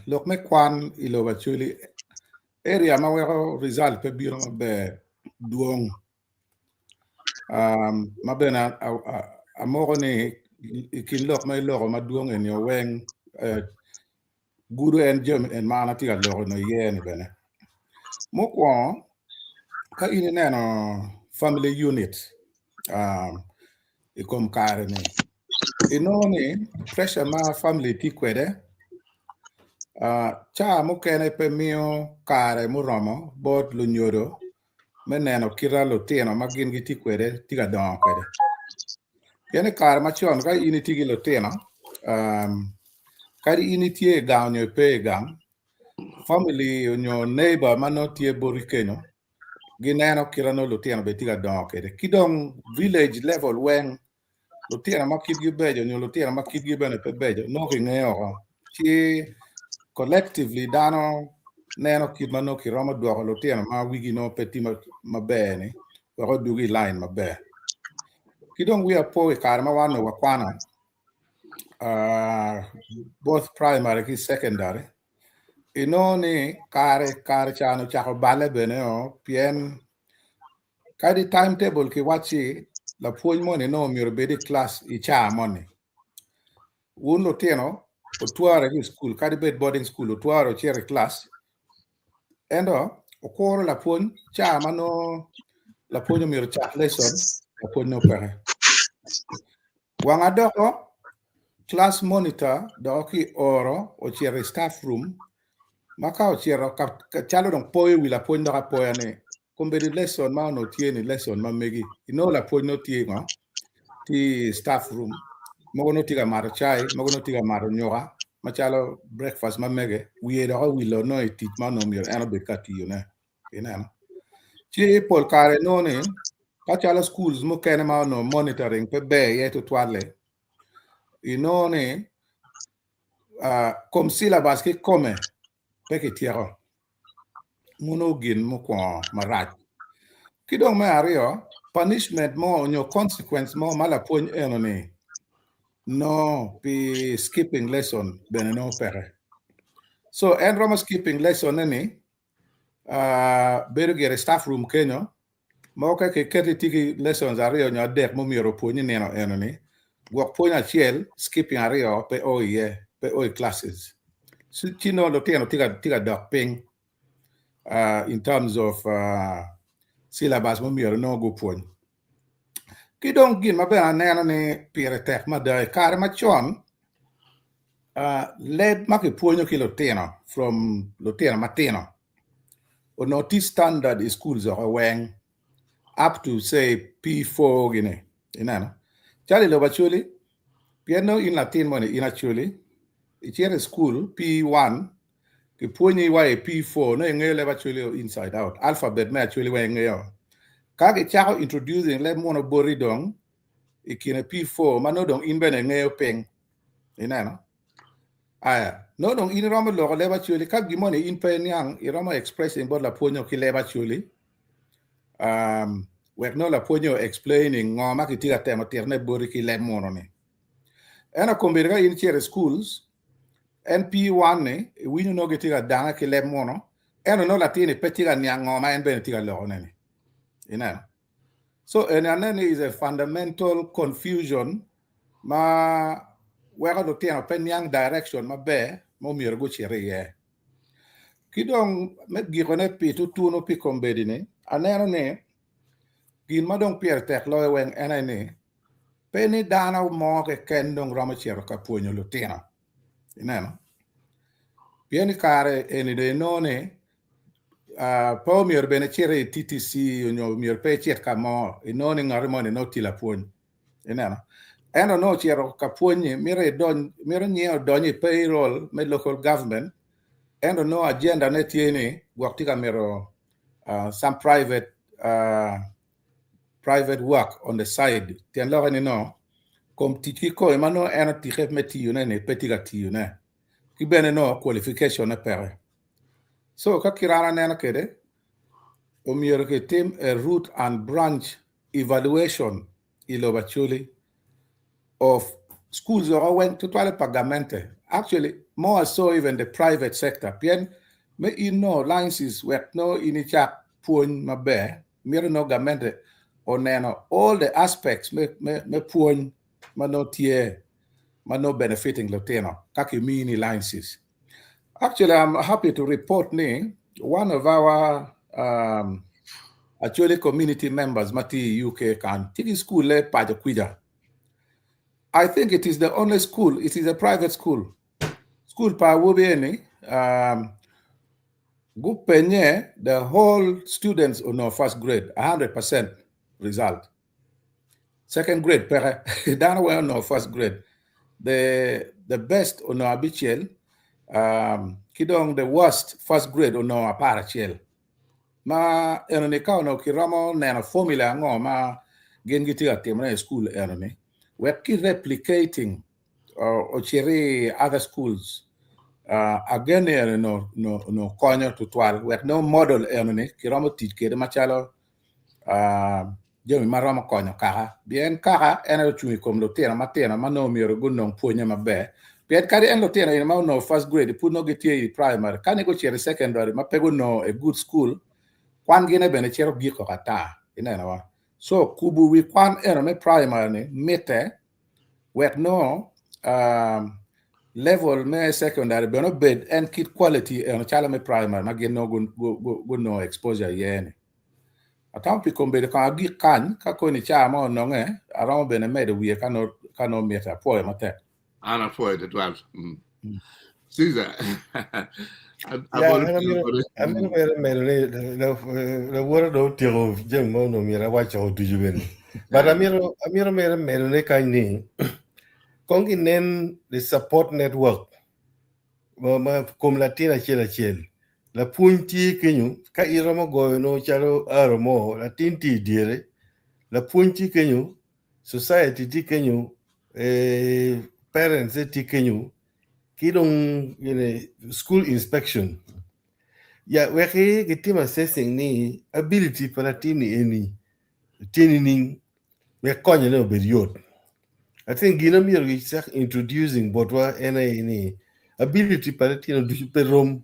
lok me kwan i lobo Acholi area ma weko result pe bino maber dwong ma bene amoko ni i kin lok ma iloko madwong eni weng gudo en jami en ma an atye ka loko ni iye ni bene. Mukwongo ka in ineno family unit i kom kare ni inongo ni pressure ma family tye kwede ca mukene pe miyo kare muromo bot lunyodo me neno kita lutino ma gin gitye kwede tye ka dongo kwede. Pien i kare macon ka in itye ki lutino um, kadi in itye i gang nyo ipe i gang, family nyo neighbor ma nongo tye boti kenyo gineno kita nongo lutino bene tye ka dongo kwede. Ki dong village level weng lutino ma kitgi beco nyo lutino ma kitgi bene pe beco nongo kingeyo oko. Ci collectively dano neno kit ma nongo kiromo dwoko lutino ma wigi nongo pe tye maber ni wek odwogi i line maber. Ki dong wiya po i kare ma wan onongo wakwano both primary ki secondary inongo ni kare kare ca ocako balle bene o pien kadi timetable kiwacci lapwony moni nongo myero obed i class i caa moni wun lutino otware ki i cukul kadi bed boarding school otware ocito i class ento okuro lapwony caa ma nongo lapwony omyero ocak lesson lapwony nongo peke wang adoko class monitor doko ki oro ocito i staff room ma ka ocito calo dong poyo wi lapwony dok apoya ni kombeddi lesson ma onongo tye ni lesson ma megi inongo lapwony nongo tye ngo tye i staff room mogo nongo tye ka mato cai mogo nongo tye ka mato nyuka macalo breakfast ma mege wiye dok owilo nongo i tic ma onongo myero en obed ka tiyone ineno ci pol kare inongo ni ka calo schools mukene ma onongo monitoring pe ber iye tutwalle inongo ni kom syllabus kikome pe kityeko muno gin mukwongo marac ki dong me aryo punishment mo nyo consequence mo ma lapwony eno ni. No pi skipping lesson bene nongo peke. So en romo skipping lesson ne ni uh, bedo gire i staff room kenyo mo ka kiketo itye ki lessons aryo nyo adek ma myero opwony i nino eno ni gwok pwony acel skipping aryo pe o iye pe o i classes ci nongo lutino tye ka dok piny uh, in terms of uh, syllabus ma myero nongo gupwony. Ki dong gin ma bene aneno ni pire tek mada i kare macon uh, leb ma kipwonyo ki lutino from lutino matino onongo tye standard i schools oko weng up to say P4 gini ineno calo i lobo Acholi pien nongo in latin moni in Acholi icito i school P1 Kipwonyi wa i P4 nongo ingeyo leb Acholi inside out, alphabet me Acholi weng ingeyo. Ka kicako introducing leb munu boti dong i kine P4 ma nongo dong in bene ingeyo piny. Ineno? Aya, nongo dong in iromo loko leb Acholi ka gin moni in pe iniang iromo expressing bot lapwonyo ki leb Acholi um, wek nongo lapwonyo explaining ngo ma kitye ka temo titone boti ki leb munu ni. Ento kombeddi ka in icito i schools En P1 ni iwinyo nongo gitye ka dange ki leb muno, ento nongo latin-ni pe tye ka niang ngo ma en bene tye ka lokone ni. Ineno? So eni aneno ni is a fundamental confusion ma weko lutino pe niang direction maber ma omyero gucit iye. Ki dong me gikone pi tutunu pi kombeddi ni, aneno ni gin ma dong pire tek loyo weng en aye ni Pe ni dano mo keken dong romo cito ka pwonyo lutino. Ineno? Pien i kare eni dong inongo ni pe omyero bene icit i TTC nyo myero pe icit ka mo, inongo ni ngati moni nongo tye lapwony. Ineno? Ento nongo ocito ka pwony-nyi mito idony, mito nyinge odony i payroll me local government, ento nongo agenda ne tye ni gwok tye ka mito some private private work on the side tyen lokke ni no kom tic ki kome ma nongo en otike me tiyone ni pe tye ka tiyone ki bene nongo qualification ne peke so ka kit an aneno kede omyero kitim a root and branch evaluation i lobo Acholi of schools woko weng tutwale pa gamente actually more so even the private sector pien me in nongo licenses wek nongo in icak pwony maber mito nongo gamente oneno all the aspects me, me, me pwony ma nongo tye ma nongo benefiting lutino ka kimini licenses. Actually I'm happy to report ni one of our um, Acholi community members ma tye i UK kan tye ki school e paco kwica. I think it is the only school, it is a private school. School pa awobi eni um, gupenye the whole students onongo first grade, 100% result. Second grade peke, dano weng onongo first grade. The, the best onongo abicel, um, ki dong the worst first grade onongo 11. Ma enoni ka onongo kiromo neno formula ango ma gin gitye ka timone i school enoni wek ki replicating ocit i other schools ageni eni onongo konyo tutwal wek nongo model enoni kiromo tic kwede macalo jami ma romo konyo kaka pien kaka en aye ocung i kom lutino matino ma nongo myero gunong pwonye maber pien kadi en lutino eni ma onongo first grade pud nongo gitye i primary ka ni gucito i secondary ma pe gunongo a good school kwan gine bene cito giko ata ineno wa so kubu wi kwan eno me primary ni mitte wek nongo level me secondary bene obed en kit quality eno calo me primary ma gin nongo gunongo exposure iye ni. Atamo pi kombeddi kong agik kany ka koni caa mo ononge aromo bene medo wiye ka nongo mitte. Apwoyo matek. An apwoyo tutwal. Caesar. Amito mere medo ni lawota dong otyeko jami ma onongo myero awac o ducu bene. But amito amito mere medo ne kany ni kong ginen the support network ma kom latin acel acel. Lapwony tye kenyo ka iromo goyo no calo arrow mo latin tye i dyere lapwony tye kenyo society tye kenyo eh, parents tye kenyo ki dong school inspection ya wek gitim assessing ni ability pa latin ni eni tye nining wek konyone obed yot. I think gin myero gicak introducing botwa en aye ni ability pa litino ducu pe rom.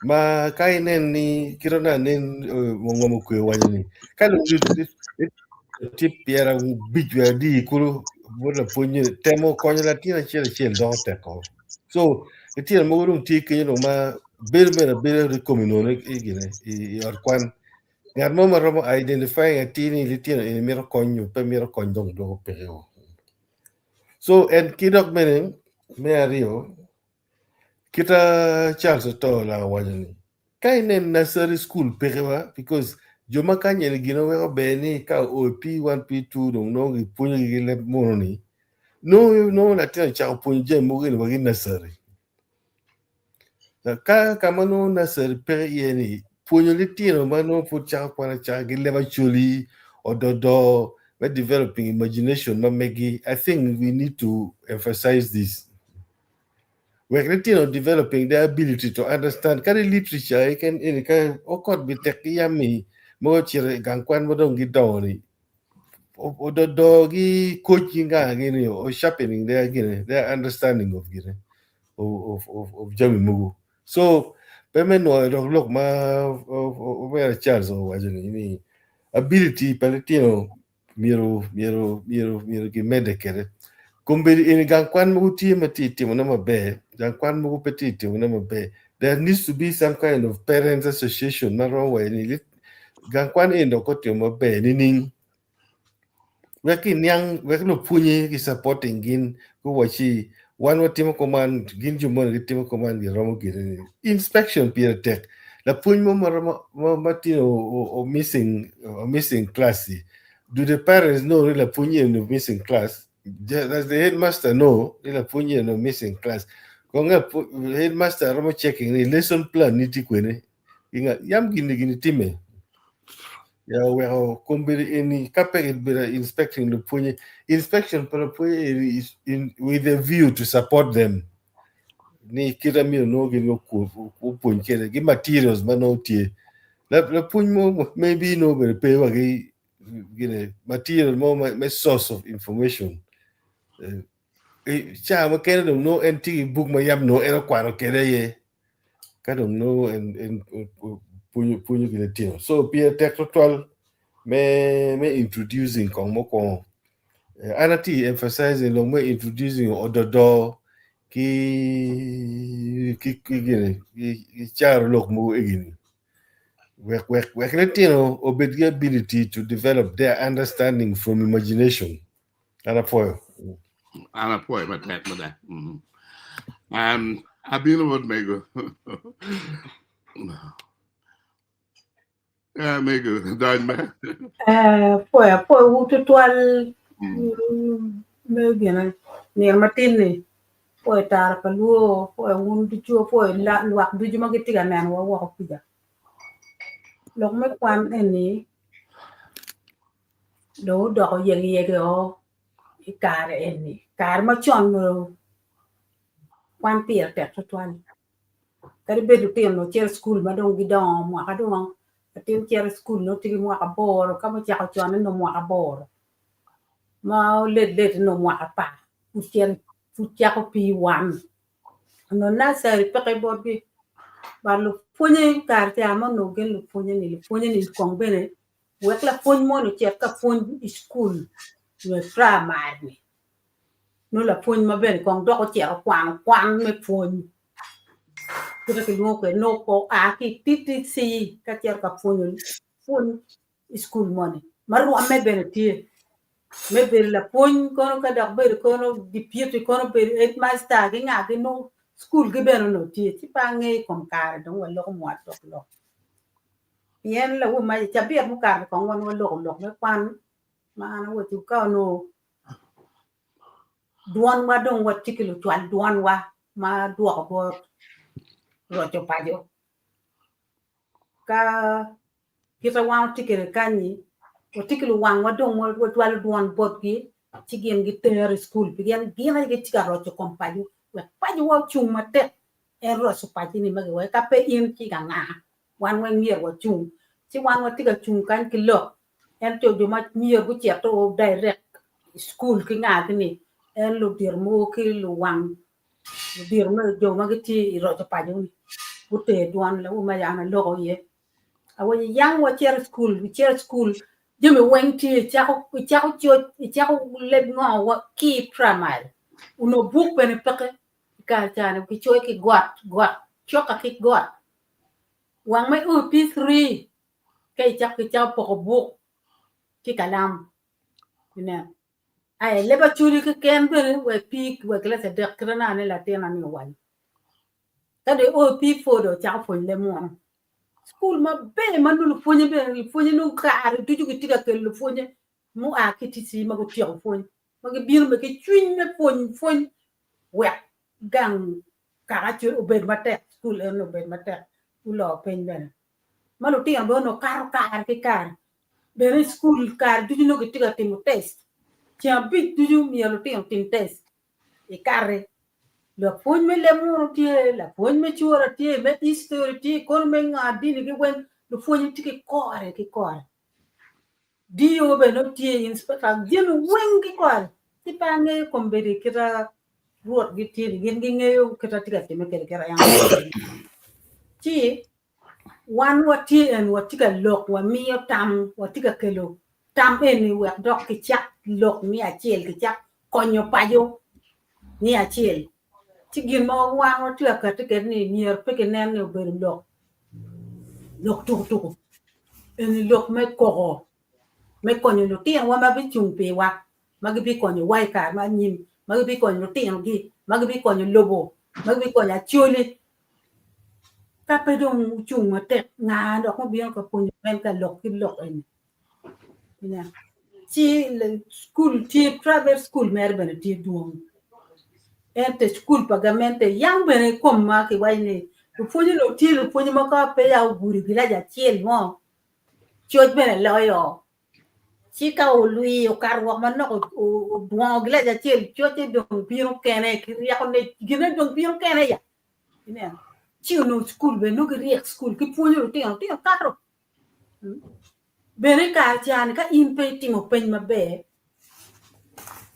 Ma ka inen ni kite na nen ngom okwe owaco ni ka dong tye 50 wiye adi kulu bot lapwony temo konyo latin acel acel doko tek o. So litino mogo dong tye kenyo dong ma bedo mere abeda i komi nono i gine i ot kwan. Ngat mo ma romo identifying atir ni litino eni mito kony nyo pe mito kony dong dwoko peke o. So en ki dok bene me aryo kita Charles Oto olako waco ni ka inen nursery school peke wa because jo ma kany eni gin oweko ber ni ka oo i P1 P2 dong nongo gipwonyogi ki leb munu ni nongo nongo latin ocako pwonyo jami mogo eni wa ki nursery. Ka ka ma nongo nursery peke iye ni pwonyo litino ma nongo pud cako kwan acaka ki leb acholi ododo me developing imagination ma megi I think we need to emphasize this. Wek litino developing their ability to understand kadi literature keken eni ka okot bi tek ki yam-mi mogo ocito i gang kwan ma dong gidongo ni ododo gi coach gi nga gini o sharpening their gini their understanding of gini of, of, of jami mogo. So pe me nwoyo dok lok ma omera Charles owaco ni ni ability pa litino myero myero myero myero gimedde kwede. Kombeddi eni gang kwan mogo tye ma tye timone maber, gang kwan mogo pe tye timone maber. There needs to be some kind of parents association ma romo waco ni gang kwan eni dok otimo maber nining? Wek iniang wek lupwonye ki supporting gin guwacci wan watimo kuman gin jo moni gitimo kuman giromo gire ni inspection pire tek lapwony mo ma romo ma tye o missing o missing class do the parents know ni lapwony eni missing class does the headmaster know ni lapwony eni missing class kong headmaster romo checking ni lesson plan ni tye kwene yam gini gini time ya oweko kombeddi eni ka pe kibedo inspecting lupwonye inspection pa lupwonye eni is in, with a view to support them ni kite myero nongo gin gupwony kwede ki materials ma nongo tye lapwony mo maybe nongo bene pe wa ki gine material mo me source of information ca mukene dong nongo en tye ki buk ma yam nongo en okwano kwede aye ka dong nongo en pwonyo pwonyo ki litino so pire tek tutwal me me introducing kong mukwongo an atye emphasizing lok me introducing ododo ki ki ki gini ki caro lok mogo egini wek wek wek litino obed ki ability to develop their understanding from imagination an apwoyo. An apwoyo matek mada. Um, abino bot mego. Eh, mego, dony ma. Eh, apwoyo, apwoyo tutwal me gine nino matin ni. Apwoyo tara pa luo, apwoyo wun ducu, apwoyo lwak ducu ma gitye ka nenowa woko kuca. Lok me kwan eni dong odoko yegeyege o i kare eni kare macon onongo kwan pire tek tutwal kadi bed lutino onongo cito i cukul ma dong gidongo mwaka dong latin cito i cukul nongo tye ki mwaka aboro ka ma ocako conne nongo mwaka aboro ma olet let nongo mwaka apar pud cito pud cako P1 onongo nursery peke botgi but lupwonye kare ca ma onongo gin lupwonye ni lupwonye ni kong bene Wek lapwony moni ocit ka pwony i cukul nyo i praimari-ni, nongo lapwony ma bene kong dok ocito okwano kwan me pwony kite kilwongo kwede nongo oa ki i TTC ka cito ka pwonyo pwony i cukul moni ma rwomme bene tye me bedo lapwony kono ka dok bedo kono dipyuti kono bedo hedmasta ki nga ki nongo cukulgi bene onongo tye ci pe angeyo i kom kare dong waloko mwot dok lok. Pien lawor ma i cabit mukato kong wan waloko lok me kwan ma an awacci ka onongo dwonwa dong watye ki lucwal dwonwa ma dwoko bot roco paco ka kite wan watye kwede kany-nyi watye ki luwangwa dong wacwalo dwon botgi ci gin gitero i cukul pien gin aye gitye ka roco kom paco wek pacowa ocung matek en roco paci-ni ma giwaco ka pe in ci ka nga wan weng myero wacung ci wan watye ka cung kany ki lok ento jo ma myero gucito direct cukul ki nga gini en ludito mogo ki luwang ludito me jo ma gitye i roco paco ni guter dwon lawu ma an aloko iye. Awaco yang wacito i cukul icito i cukul jami weng tye icako icako coc icako leb ngo wa ki i primary onongo buk bene peke i kare ca-ni kicoyo ki got got coka ki got wang ma io i P3 ka icako kicako poko buk ki kalam ineno aye leb acholi keken bene wa i P wa i kilaci adek kite naka ni latina ni owaco Ka dong io i P4 dong ocako pwonyo leb munu. Cukul maber ma nongo lupwonye bene lupwonye nongo kare ducu gitye ka kelo lupwonye mua ki i TC ma gutyeko pwony ma gibino bene ki cwiny me pwony pwony wek gang kaka obed matek cukul eno obed matek gulor piny bene ma lutino bene onongo kato kare ki kare bene i cukul kare ducu nongo gitye ka timo test ceng abic ducu myero lutino otim test i kare Lapwony me leb munu tye, lapwony me cura tye, me history tye, kono me nga dini gi weng lupwonye tye ki kore ki kore. DO bene nongo tye, inspector, jami weng ki kore. Ci pe angeyo kombeddi kita rwot gi tye ni gin gingeyo kita tye ka time kwede kita en Ci wan watye en watye ka lok wamiyo tam watye ka kelo tam eni wek dok kicak lok ni acel kicak konyo paco ni acel ci gin ma wan watye ka kati kwede ni myero pe kinen ni obedo lok lok tuku tuku eni lok me koko me konyo lutinowa ma bicung piwa ma gibikonyowa i kare ma anyim ma gibikonyo lutinogi ma gibikonyo lobo ma gibikonyo Acholi Ka pe dong ocung matek, nga dok mubino ka pwonyo en ka lok ki lok eni? Ci cukul tye private school mere bene tye dwong ento cukul pa gamente yang bene i kom ma kiwaco ni lupwonye onongo tye lupwonye ma ka peya ogudo gilaci acel mo coc bene loyo ci ka olwi okato woko manok odwongo gilaci acel cocce dong bino kene ki ryekone gine dong bino kene ya Ineno? Ci onongo cukul bene nongo giryek cukul gipwonyo lutino, lutino kato. Bene i kare ca-ni ka in pe itimo peny maber,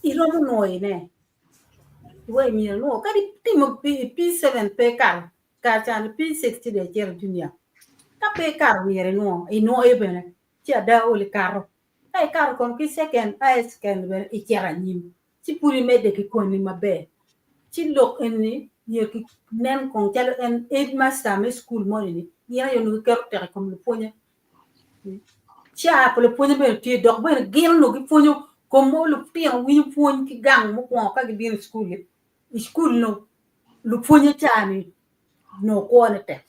iromo nwoyone. Iwaci myero inwo kadi itimo P7 pe ikato, kare ca-ni P6 ci dong icito junior. Ka pe ikato myero inwo, inwoyo bene ci ada olo ikato. Ka ikato kono ki second, aye second bene icito anyim. ci pud imedde ki kwanni maber. Ci lok eni myero ki nen kong calo en headmaster me cukul moni ni gin aye onongo giketo tek i kom lupwonye. Caa pa lupwonye bene tye dok bene gin onongo gipwonyo kom mo lutino winyo pwony ki gang mukwongo ka gibino i cukul i cukul nongo lupwonye caa ni nongo kwone tek.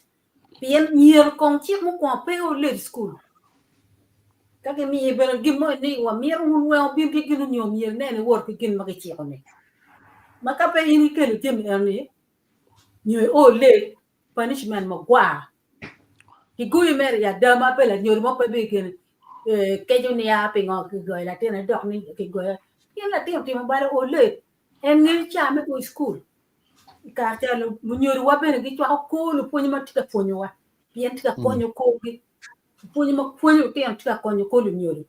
Pien myero kong cik mukwongo pe oled i cukul. Ka gimiyo bene gin mo ni wamito wun weng wubin ki gin onyo myero inen iwot ki gin ma giciko-ni. Ma ka pe in ikelo jami eno-ni nyo io late, punishment magwar. Kigoyi mere i ada ma pe lanyodo mo pe bigene keco niya pingo kigoyo latinne dok ni kigoya. Pien latin otimo bal o late, en ngeyo ca me o i cukul. I kare ca lunyodowa bene gicwako kor lupwonye ma tye ka pwonyowa pien tye ka konyo korgi. Lupwonye ma pwonyo lutino tye ka konyo kor lunyodo.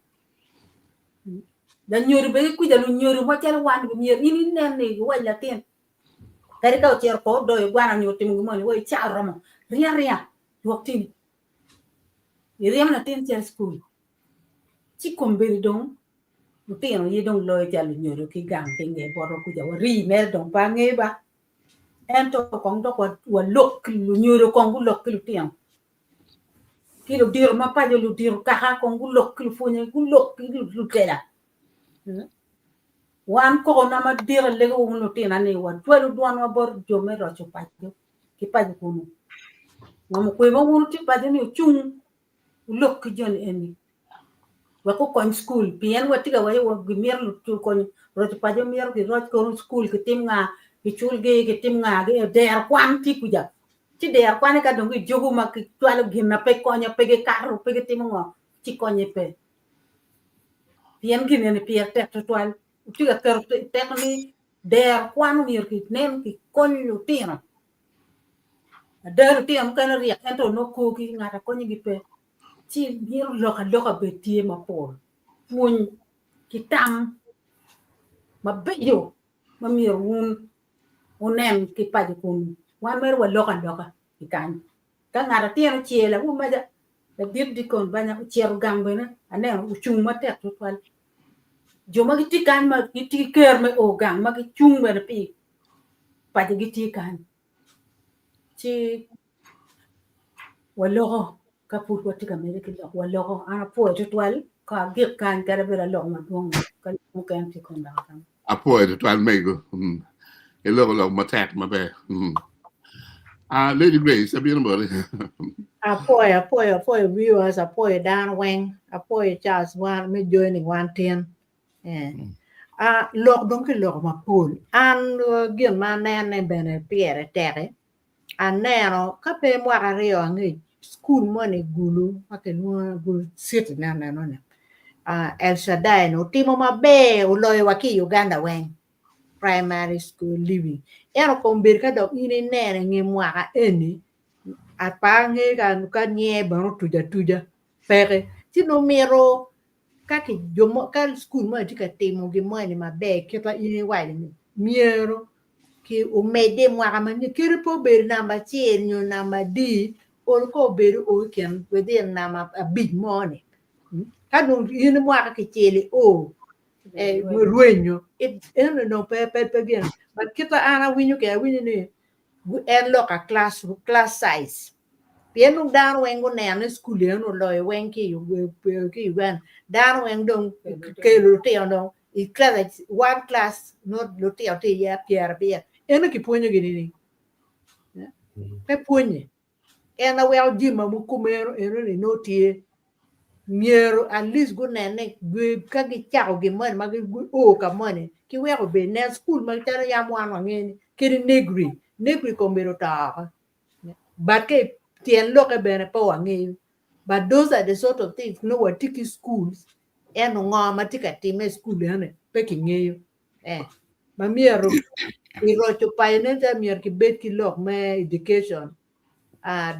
Lanyodo bene kwija lunyodo macalo wan myero in inen ni iwac latin kadi ka ocito ko odoyo gwana nyo otimo gin moni wa i caa oromo ringa aringa dwok tini iryemo latin cito i cukul ci kombeddi dong Lutino aye dong loyo calo lunyodo ki gang ki nge botwa kuca warii mere dong pe angeyo ba ento kong dok walok ki lunyodo kong gulok ki lutino ki ludito ma paco ludito kaka kong gulok ki lupwonye gulok ki lutela wan kokona madit alego wun lutina ni wacwalu dwanwa bot jo me roco paco ki paco kunu ngom okwe ma wun wutye paco ni wucung wulok ki joni eni wek okony cukul pien watye ka waco gimito konyo roco paco mito giroc kono cukul gitim nga giculgi gitim nga dero kwan tye kuca ci dero kwane ka dong gijogo ma gicwalo gin na pe konyo pe gikato pe gitimo ngo ci konye pe pien gin eni pire tek tutwal tye ka keto teko ni dero kwan myero kinen kikony lutino ada lutino mukene ryek ento nongo korgi ngat akonyogi pe ci mito lok aloka bed tye mapol pwony ki tam. mabeco ma myero wun wunen ki paco kunu. Wan mere waloko aloka i kany. Ka ngat atin ocel awu maca ladit dikon banya ocito gang bene aneno ocung matek tutwal. Jo ma gitye kany ma gitye ki ker me o gang ma gicung bene pi paco gitye kany. Ci waloko ka pud watye ka medde ki lok waloko an apwoyo tutwal ka agik kany kadi bed aloko madwong ka lok mukene tye kom dok agamo. Apwoyo tutwal mego. Iloko lok matek maber. Ah, Lady Grace, abino boti. Apwoyo, apwoyo, apwoyo viewers, apwoyo dano weng, apwoyo Charles wan me joining wan tin. Eh. Ah, lok dong kiloko mapol. An gin ma anene bene pire tek-ki, aneno ka pe mwaka aryo angec, cukul moni i Gulu ma kilwongo Gulu City me aneno-ni, ah, El Shaddai ni otimo maber oloyo wa ki i Uganda weng, primary school leaving. Ento kombeddi ka dok in ineno i nge mwaka eni, pe angeyo ka nyer bene otuc atuca, peke. Ci nongo mito ka ki jo mo ka cukul moni tye ka timo gin moni maber kit ma in iwaco ni myero ki omedde i mwaka manyen kadi pe obedo namba acel nyo namba adi olo ka obedo o i kin within namba abic mo-ni ka dong in mwaka kicel i o rwenyo eno dong pe pe gin but kit ma an awinyo kwede awinyo ni en lok a class class size pien dong dano weng guneno ni cukul eno oloyo weng ki i Uganda dano weng dong kelo lutino dong i class one class nongo lutino tye iye pyerabiro eno kipwonyogi nining pe pwonye En aye weko jami ma kumeno enoni nongo tye myero at least gunen ni ka gicako gin moni ma guo ka moni ki weko obed nen cukul ma calo yam wan wangeyo ni kadi Negri, Negri kombeddi oto oko but ka tyen lokke bene pe wangeyo but those are the sort of things nongo watye ki schools ento ngo ma tye ka timme i cukul enoni pe kingeyo. Ma myero i roco paco nen calo myero kibed ki lok me education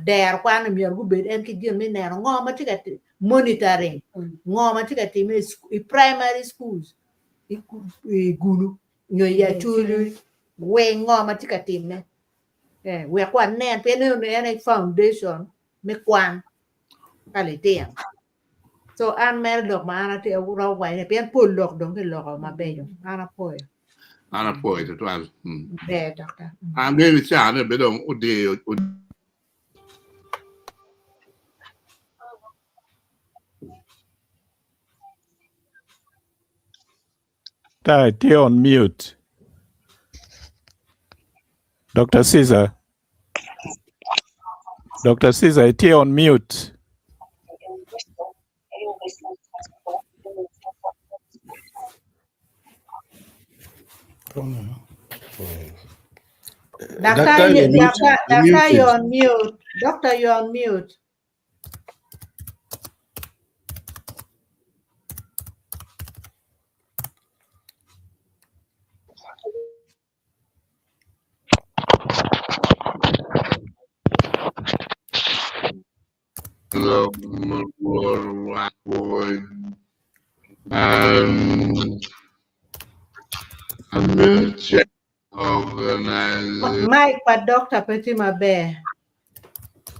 dero kwan myero gubed en ki gin me neno ngo ma tye ka monitoring ngo ma tye ka time i primary schools i Gulu nyo i Acholi weng ngo ma tye ka time wek wanen pien en aye foundation me kwan pa litino. So an mere lok ma an atye aromo waco ni pien pol lok dong kiloko mabeco. An apwoyo. An apwoyo tutwal. Ber dokta. Angeyo ni caa-ne bene dong odiyo. Ta itye on mute. Dr. Caesar. Dr. Caesar itye on mute. Doctor, Doctor, you're muted. doctor, You're doctor, muted. you're on mute. Doctor, you're on mute. Mic pa doctor pe tye maber.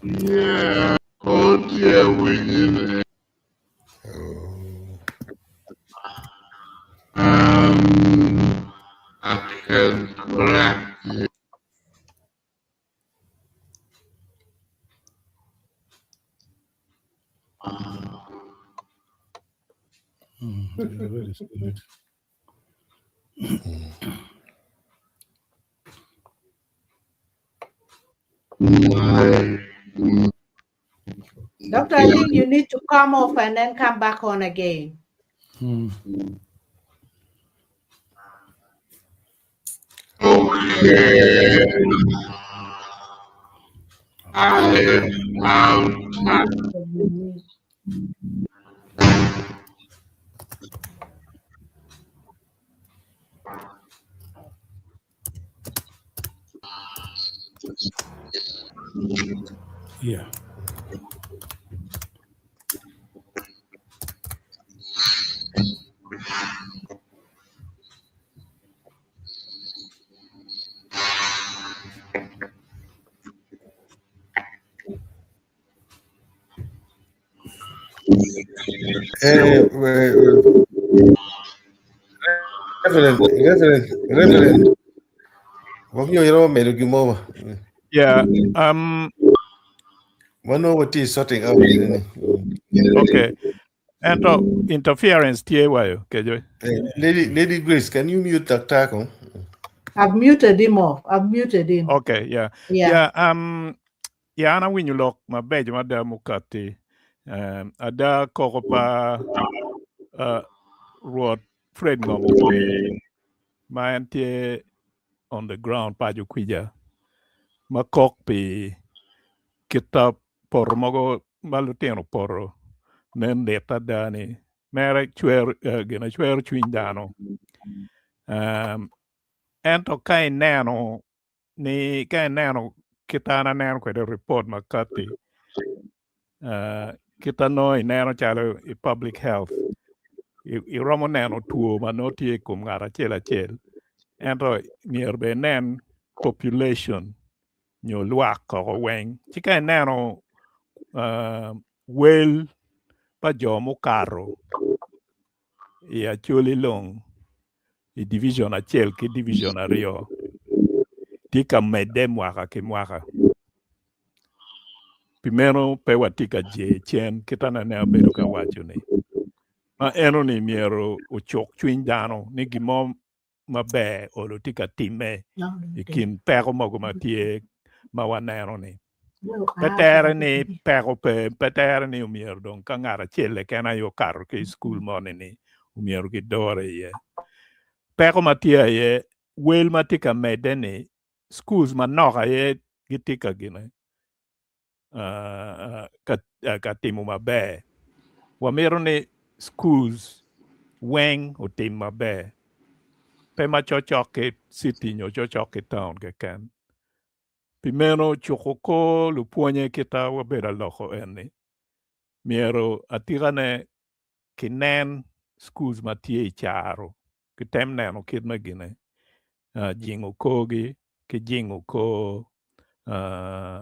Yeah, oh dear, we need I can correct you. Doctor, I think you need to come off and then come back on again. Okay. I am out. Yeah. Eh, eh, Reverend, Reverend, Reverend. Wak nyo iromo medo gin mo ba? Yeah, um, Mano watye sorting out gini ni. okay. Ento interference tye wayo kejo. Eh, Lady, Lady Grace, can you mute Dr. Kong? I've muted him off. I've muted him. Okay, yeah. Yeah. Yeah, um, yeah, an awinyo lok mabeco mada mukati. Um, ada koko pa uh, Rwot Fred Ngom Okwe ma en tye on the ground paco kwija ma kok pi kita poto mogo ma lutino poto nen lit ada ni mere cwero uh, gina cwero cwiny dano. Um, ento ka ineno ni ka ineno kit an aneno kwede report ma kati uh, kit anongo ineno calo i public health iromo neno two ma nongo tye i kom ngat acel acel ento myero bene inen population nyo lwak koko weng ci ka ineno uh, wel pa jo mukato i Acholi long i division acel ki division aryo tye ka medde mwaka ki mwaka. Pi meno pe watye ka je cen kit anene abedo ka waco ni ma eno ni myero ocuk cwiny dano ni gin mo maber olo tye ka timme i kin peko mogo ma tye ma waneno ni. Pe tere ni peko pe, pe tere ni omyero dong ka ngat acel keken aye okato ki i cukul moni ni omyero gidore iye. Peko ma tye aye wel ma tye ka medde ni schools manok aye gitye ka gine ka timo maber. Wamito ni schools weng otim maber pe ma cokcok ki city nyo cokcok ki town keken. Pi meno cuko kor lupwonye kita wabedo aloko eni myero atikane kinen schools ma tye i caro kitem neno kit me gine jingo korgi ki jingo kor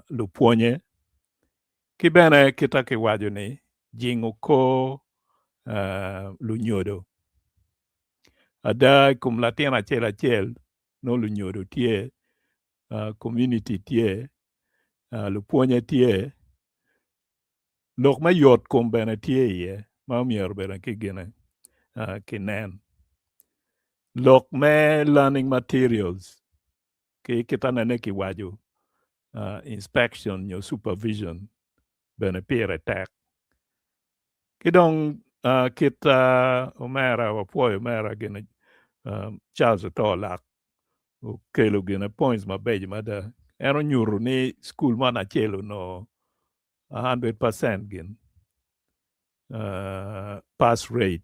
lupwonye ki bene kita kiwaco ni jingo kor lunyodo. Ada i kom latin acel acel nongo lunyodo tye, community tye, lupwonye tye, lok me yot kom bene tye iye ma omyero bene ki gine kinen. Lok me learning materials ki kit anene kiwaco inspection nyo supervision bene pire tek. Ki dong kit omera wapwoyo omera gini Charles Oto Lak okelo gine points mabeco mada. En onyuto ni cukul man acel onongo 100% gin pass rate.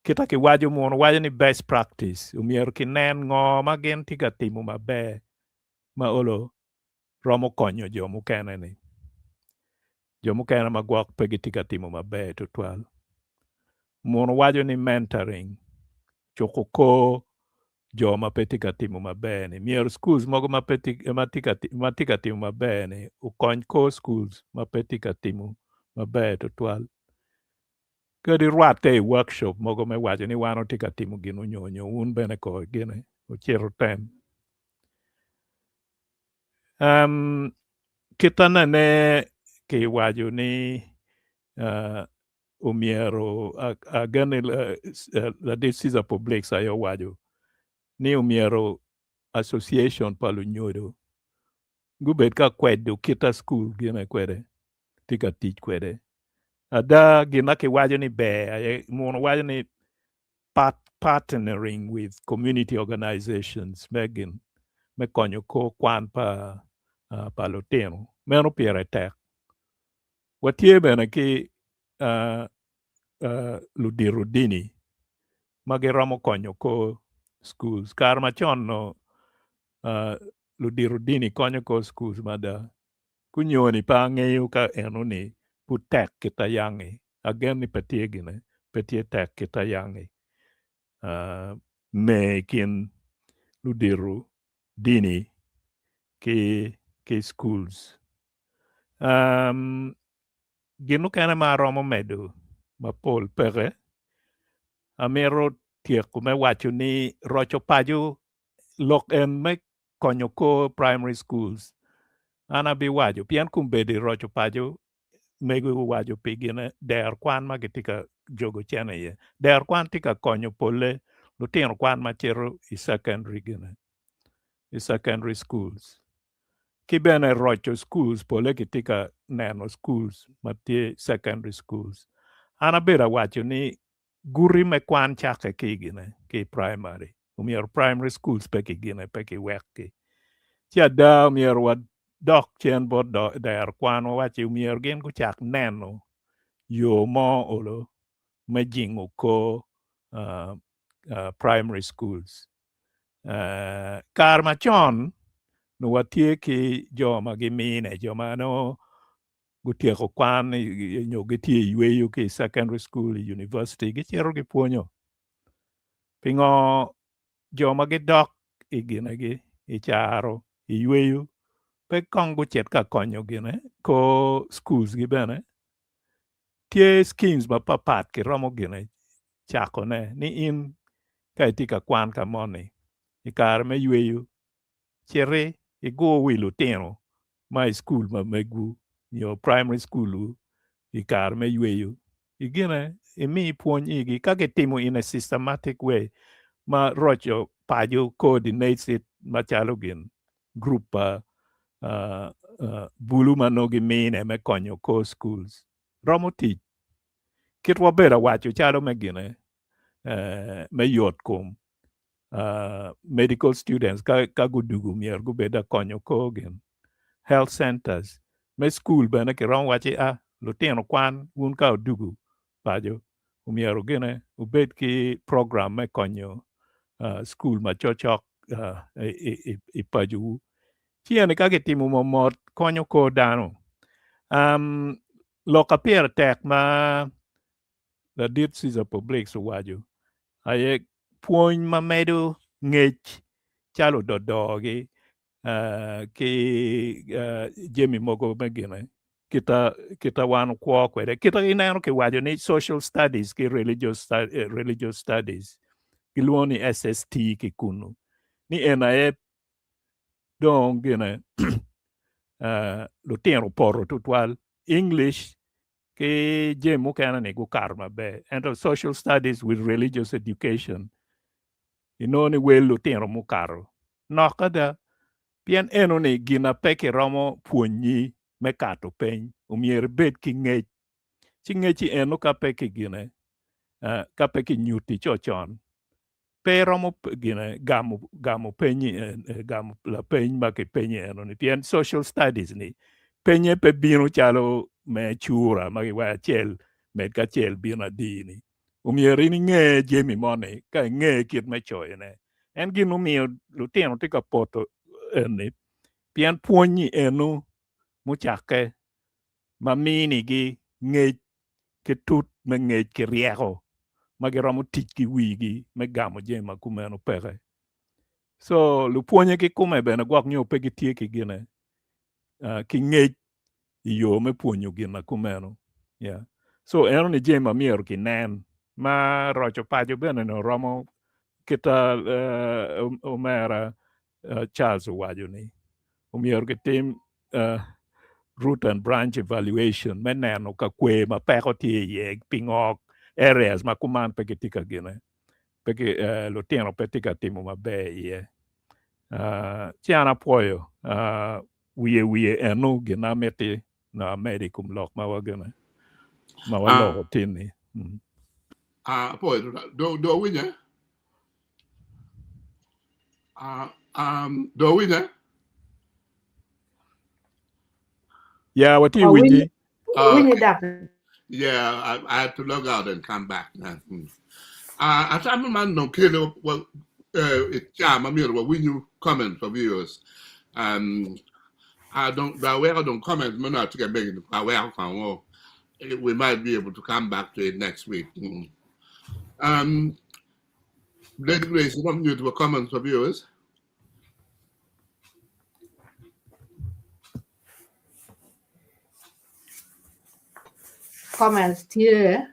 Kita kiwaco muno waco ni best practice omyero kinen ngo ma gin tye ka timo maber ma olo romo konyo jo mukene ni. Jo mukene ma gwok pe gitye ka timo maber tutwal. Muno waco ni mentoring cuko kor jo ma pe tye ka timo maber ni. Myero schools mogo ma pe tye, ma tye ka, ma tye ka timo maber ni okony kor schools ma pe tye ka timo maber tutwal. Kadi rwatte i workshop mogo me waco ni wan watye ka timo gin onyo nyo wun bene ko gine ocito tem. Um, kit anene kiwaco ni uh, omyero ageni ladit Caesar Publix aye owaco ni omyero association pa lunyodo gubed ka kwedo kit a school gine kwede tye ka tic kwede. Ada gin ma kiwaco ni ber aye muno waco ni part, partnering with community organizations me gin me konyo kor kwan pa uh, pa lutino meno pire tek. Watye bene ki uh, uh, ludito dini ma giromo konyo kor schools. Kare macon no uh, ludito dini konyo kor schools mada. Kunyoni pe angeyo ka eno-ni pud tek kit ayangi. Agen ni pe tye gine, pe tye tek kit ayangi. Uh, me i kin ludito dini ki, ki schools. Um, Gin mukene ma aromo medo mapol peke. Amito tyeko me waco ni roco paco lok en me konyo kor primary schools. An abiwaco pien kombeddi roco paco mego owaco pi gine dero kwan ma gitye ka jogo cene iye. Dero kwan tye ka konyo polle lutino kwan ma cito i secondary gine i secondary schools. Ki bene roco schools polle kitye ka neno schools ma tye secondary schools. An abedo awaco ni guti me kwan cakke ki gine ki i primary. Omyero primary schools pe kigine pe kiwekgi. Ci ada omyero wadok cen bot dero kwan wawacci omyero gin gucak neno yo mo olo me jingo kor primary schools. Kare macon nongo watye ki jo ma gimine, jo ma nongo gutyeko kwan nyo gitye i yweyo ki i secondary school, i university gicito gipwonyo. Pingo jo ma gidok i ginegi i caro i yweyo pe kong gucit ka konyo gine kor schools gi bene? Tye schemes mapapat kiromo gine cakone ni in ka itye ka kwan ka moni i kare me yweyo citi igur wi lutino ma i cukul ma megwu nyo primary school-wu i kare me yweyo igine imi pwony igi ka gitimo in a systematic way ma roco paco coordinates it macalo gin group pa bulu ma nongo gimine me konyo kor schools romo tic kit wabedo awaco calo me gine me yot kom medical students ka gudugu myero gubed akonyo kor gin health centers me school bene kiromo waci a lutino kwan wun ka odugu paco omyero gine wubed ki program me konyo school ma cokcok i pacowu ci eni ka kitimo mot konyo kor dano. Lok a pire tek ma ladit Caesar Publix owaco aye pwony ma medo ngec calo ododogi ki jami mogo me gine kita kita wan okwo kwede kita ineno kiwaco ni social studies ki religious, religious studies gilwongo ni SST ki kunu ni en aye dong gine lutino opoto tutwal English ki jami mukene ni gukato maber ento social studies with religious education inongo ni wel lutino mukato nok ada pien eno ni gin na pe kiromo pwonyi me kato peny omyero ibed ki ngec ci ngecci eno ka pe kigine ka pe kinyutti cocon pe iromo gine gamo gamo peny gamo lapeny ma kipenyi eno ni pien social studies ni penye pe bino calo me cura ma kiwaco acel med ki acel bino adi ni omyero in inge jami moni ka inge kit me coyone en gin mumiyo lutino tye ka poto eni pien pwony-nyi eno mucakke ma minigi ngec ki tut me ngec ki ryeko ma giromo tic ki wigi me gamo jami ma kumeno peke. So lupwonye kikome bene gwok nyo pe gitye ki gine ki ngec i yo me pwonyo gin ma kumeno. Yeah. So eno ni jami ma myero kinen ma roco paco bene ni oromo kita omera Charles owaco ni omyero kitim root and branch evaluation me neno ka kwer ma peko tye iye pingo areas ma kuman pe gitye ka gine pe ki lutino pe tye ka timo maber iye. Ci an apwoyo wiye wiye eno gin ma amiti nongo amedo i kom lok ma wagine ma waloko tin-ni. Apwoyo do do winye do winye Ya watye winyi. Winyi dok. Yeah, I had to log out and come back. Atamo man dong kelo ca ma myero wawinyu comment pa viewers. I don't aweko dong comment ma nongo atye ka megi aweko kong we might be able to come back to it next week. Lady Grace, iromo nyuto wa comments pa viewers? Comments tye.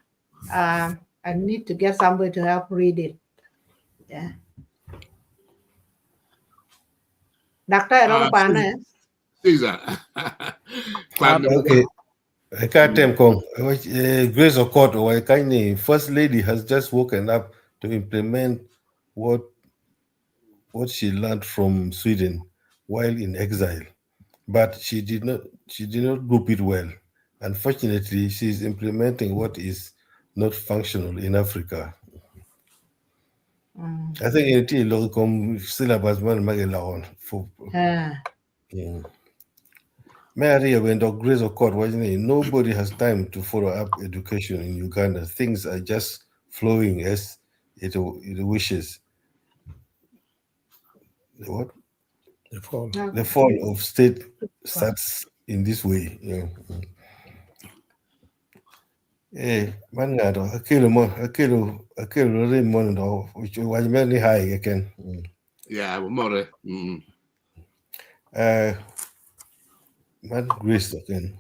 I need to get somebody to help read it. Yeah. Daktar romo kwane. Caesar. Kwan Okay. Eka tem kong. Grace Okot Owaikani, First Lady has just woken up to implement what she learned from Sweden while in exile, but she did not group it well. Unfortunately, she is implementing what is not functional in Africa. I think it is come syllabus man magelaon for Mary when Dr. Grace Okot wasn't it? Nobody has time to follow up education in Uganda. Things are just flowing as it wishes. The what? The fall. The fall of state starts in this way. Yeah. Eh, man ngado akelo mo akelo akelo rim mo ndo waj me ni hai again. Yeah, more. Man Grace again.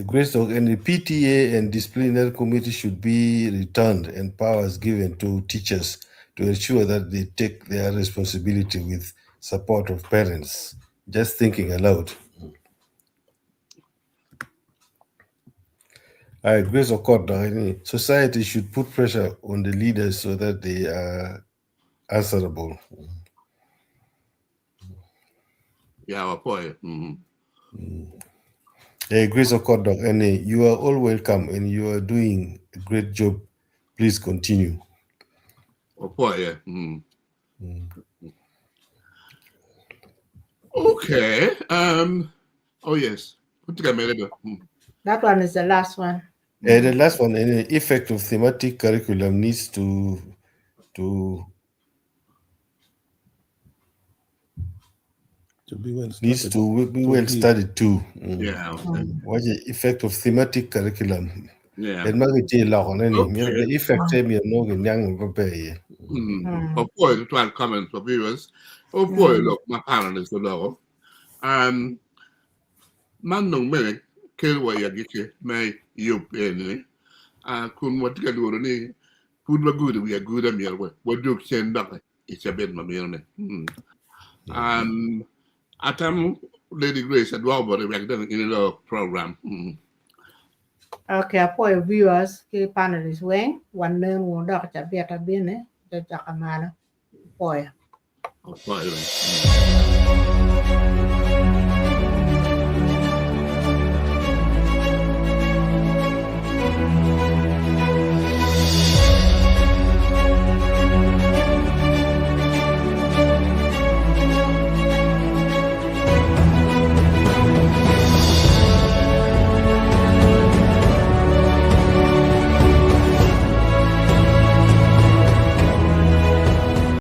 Grace and the PTA and disciplinary committee should be returned and powers given to teachers to ensure that they take their responsibility with support of parents. Just thinking aloud. I Grace Okot, society should put pressure on the leaders so that they are answerable. Yeah, boy. Hey, Grace Okot, and you are all welcome and you are doing a great job. Please continue. Oh boy, yeah. Okay. Oh yes. Put together. That one is the last one. The last one, the effect of thematic curriculum needs to To be well needs studied. to be well be. studied too. Yeah. Okay. What's the effect of thematic curriculum? Yeah. En ma ke la gone ni Okay. the effect e mi no ke nyang ba be ye. Oh boy, the 12 comments for viewers. Oh boy, look, my panelists are low. Man nung me kel wa ya gike me yup ene. Kun wa tika luro ni pud wa gudu wi aguda miel wa wa duk chen dak i cabet ma miel ne. Atam Lady Grace adwa bore wek dan in the program. Okay, apoyo viewers ki panelists weng wan nen wun dok cabit abine te cakamalo. Apoyo. Oh, boy.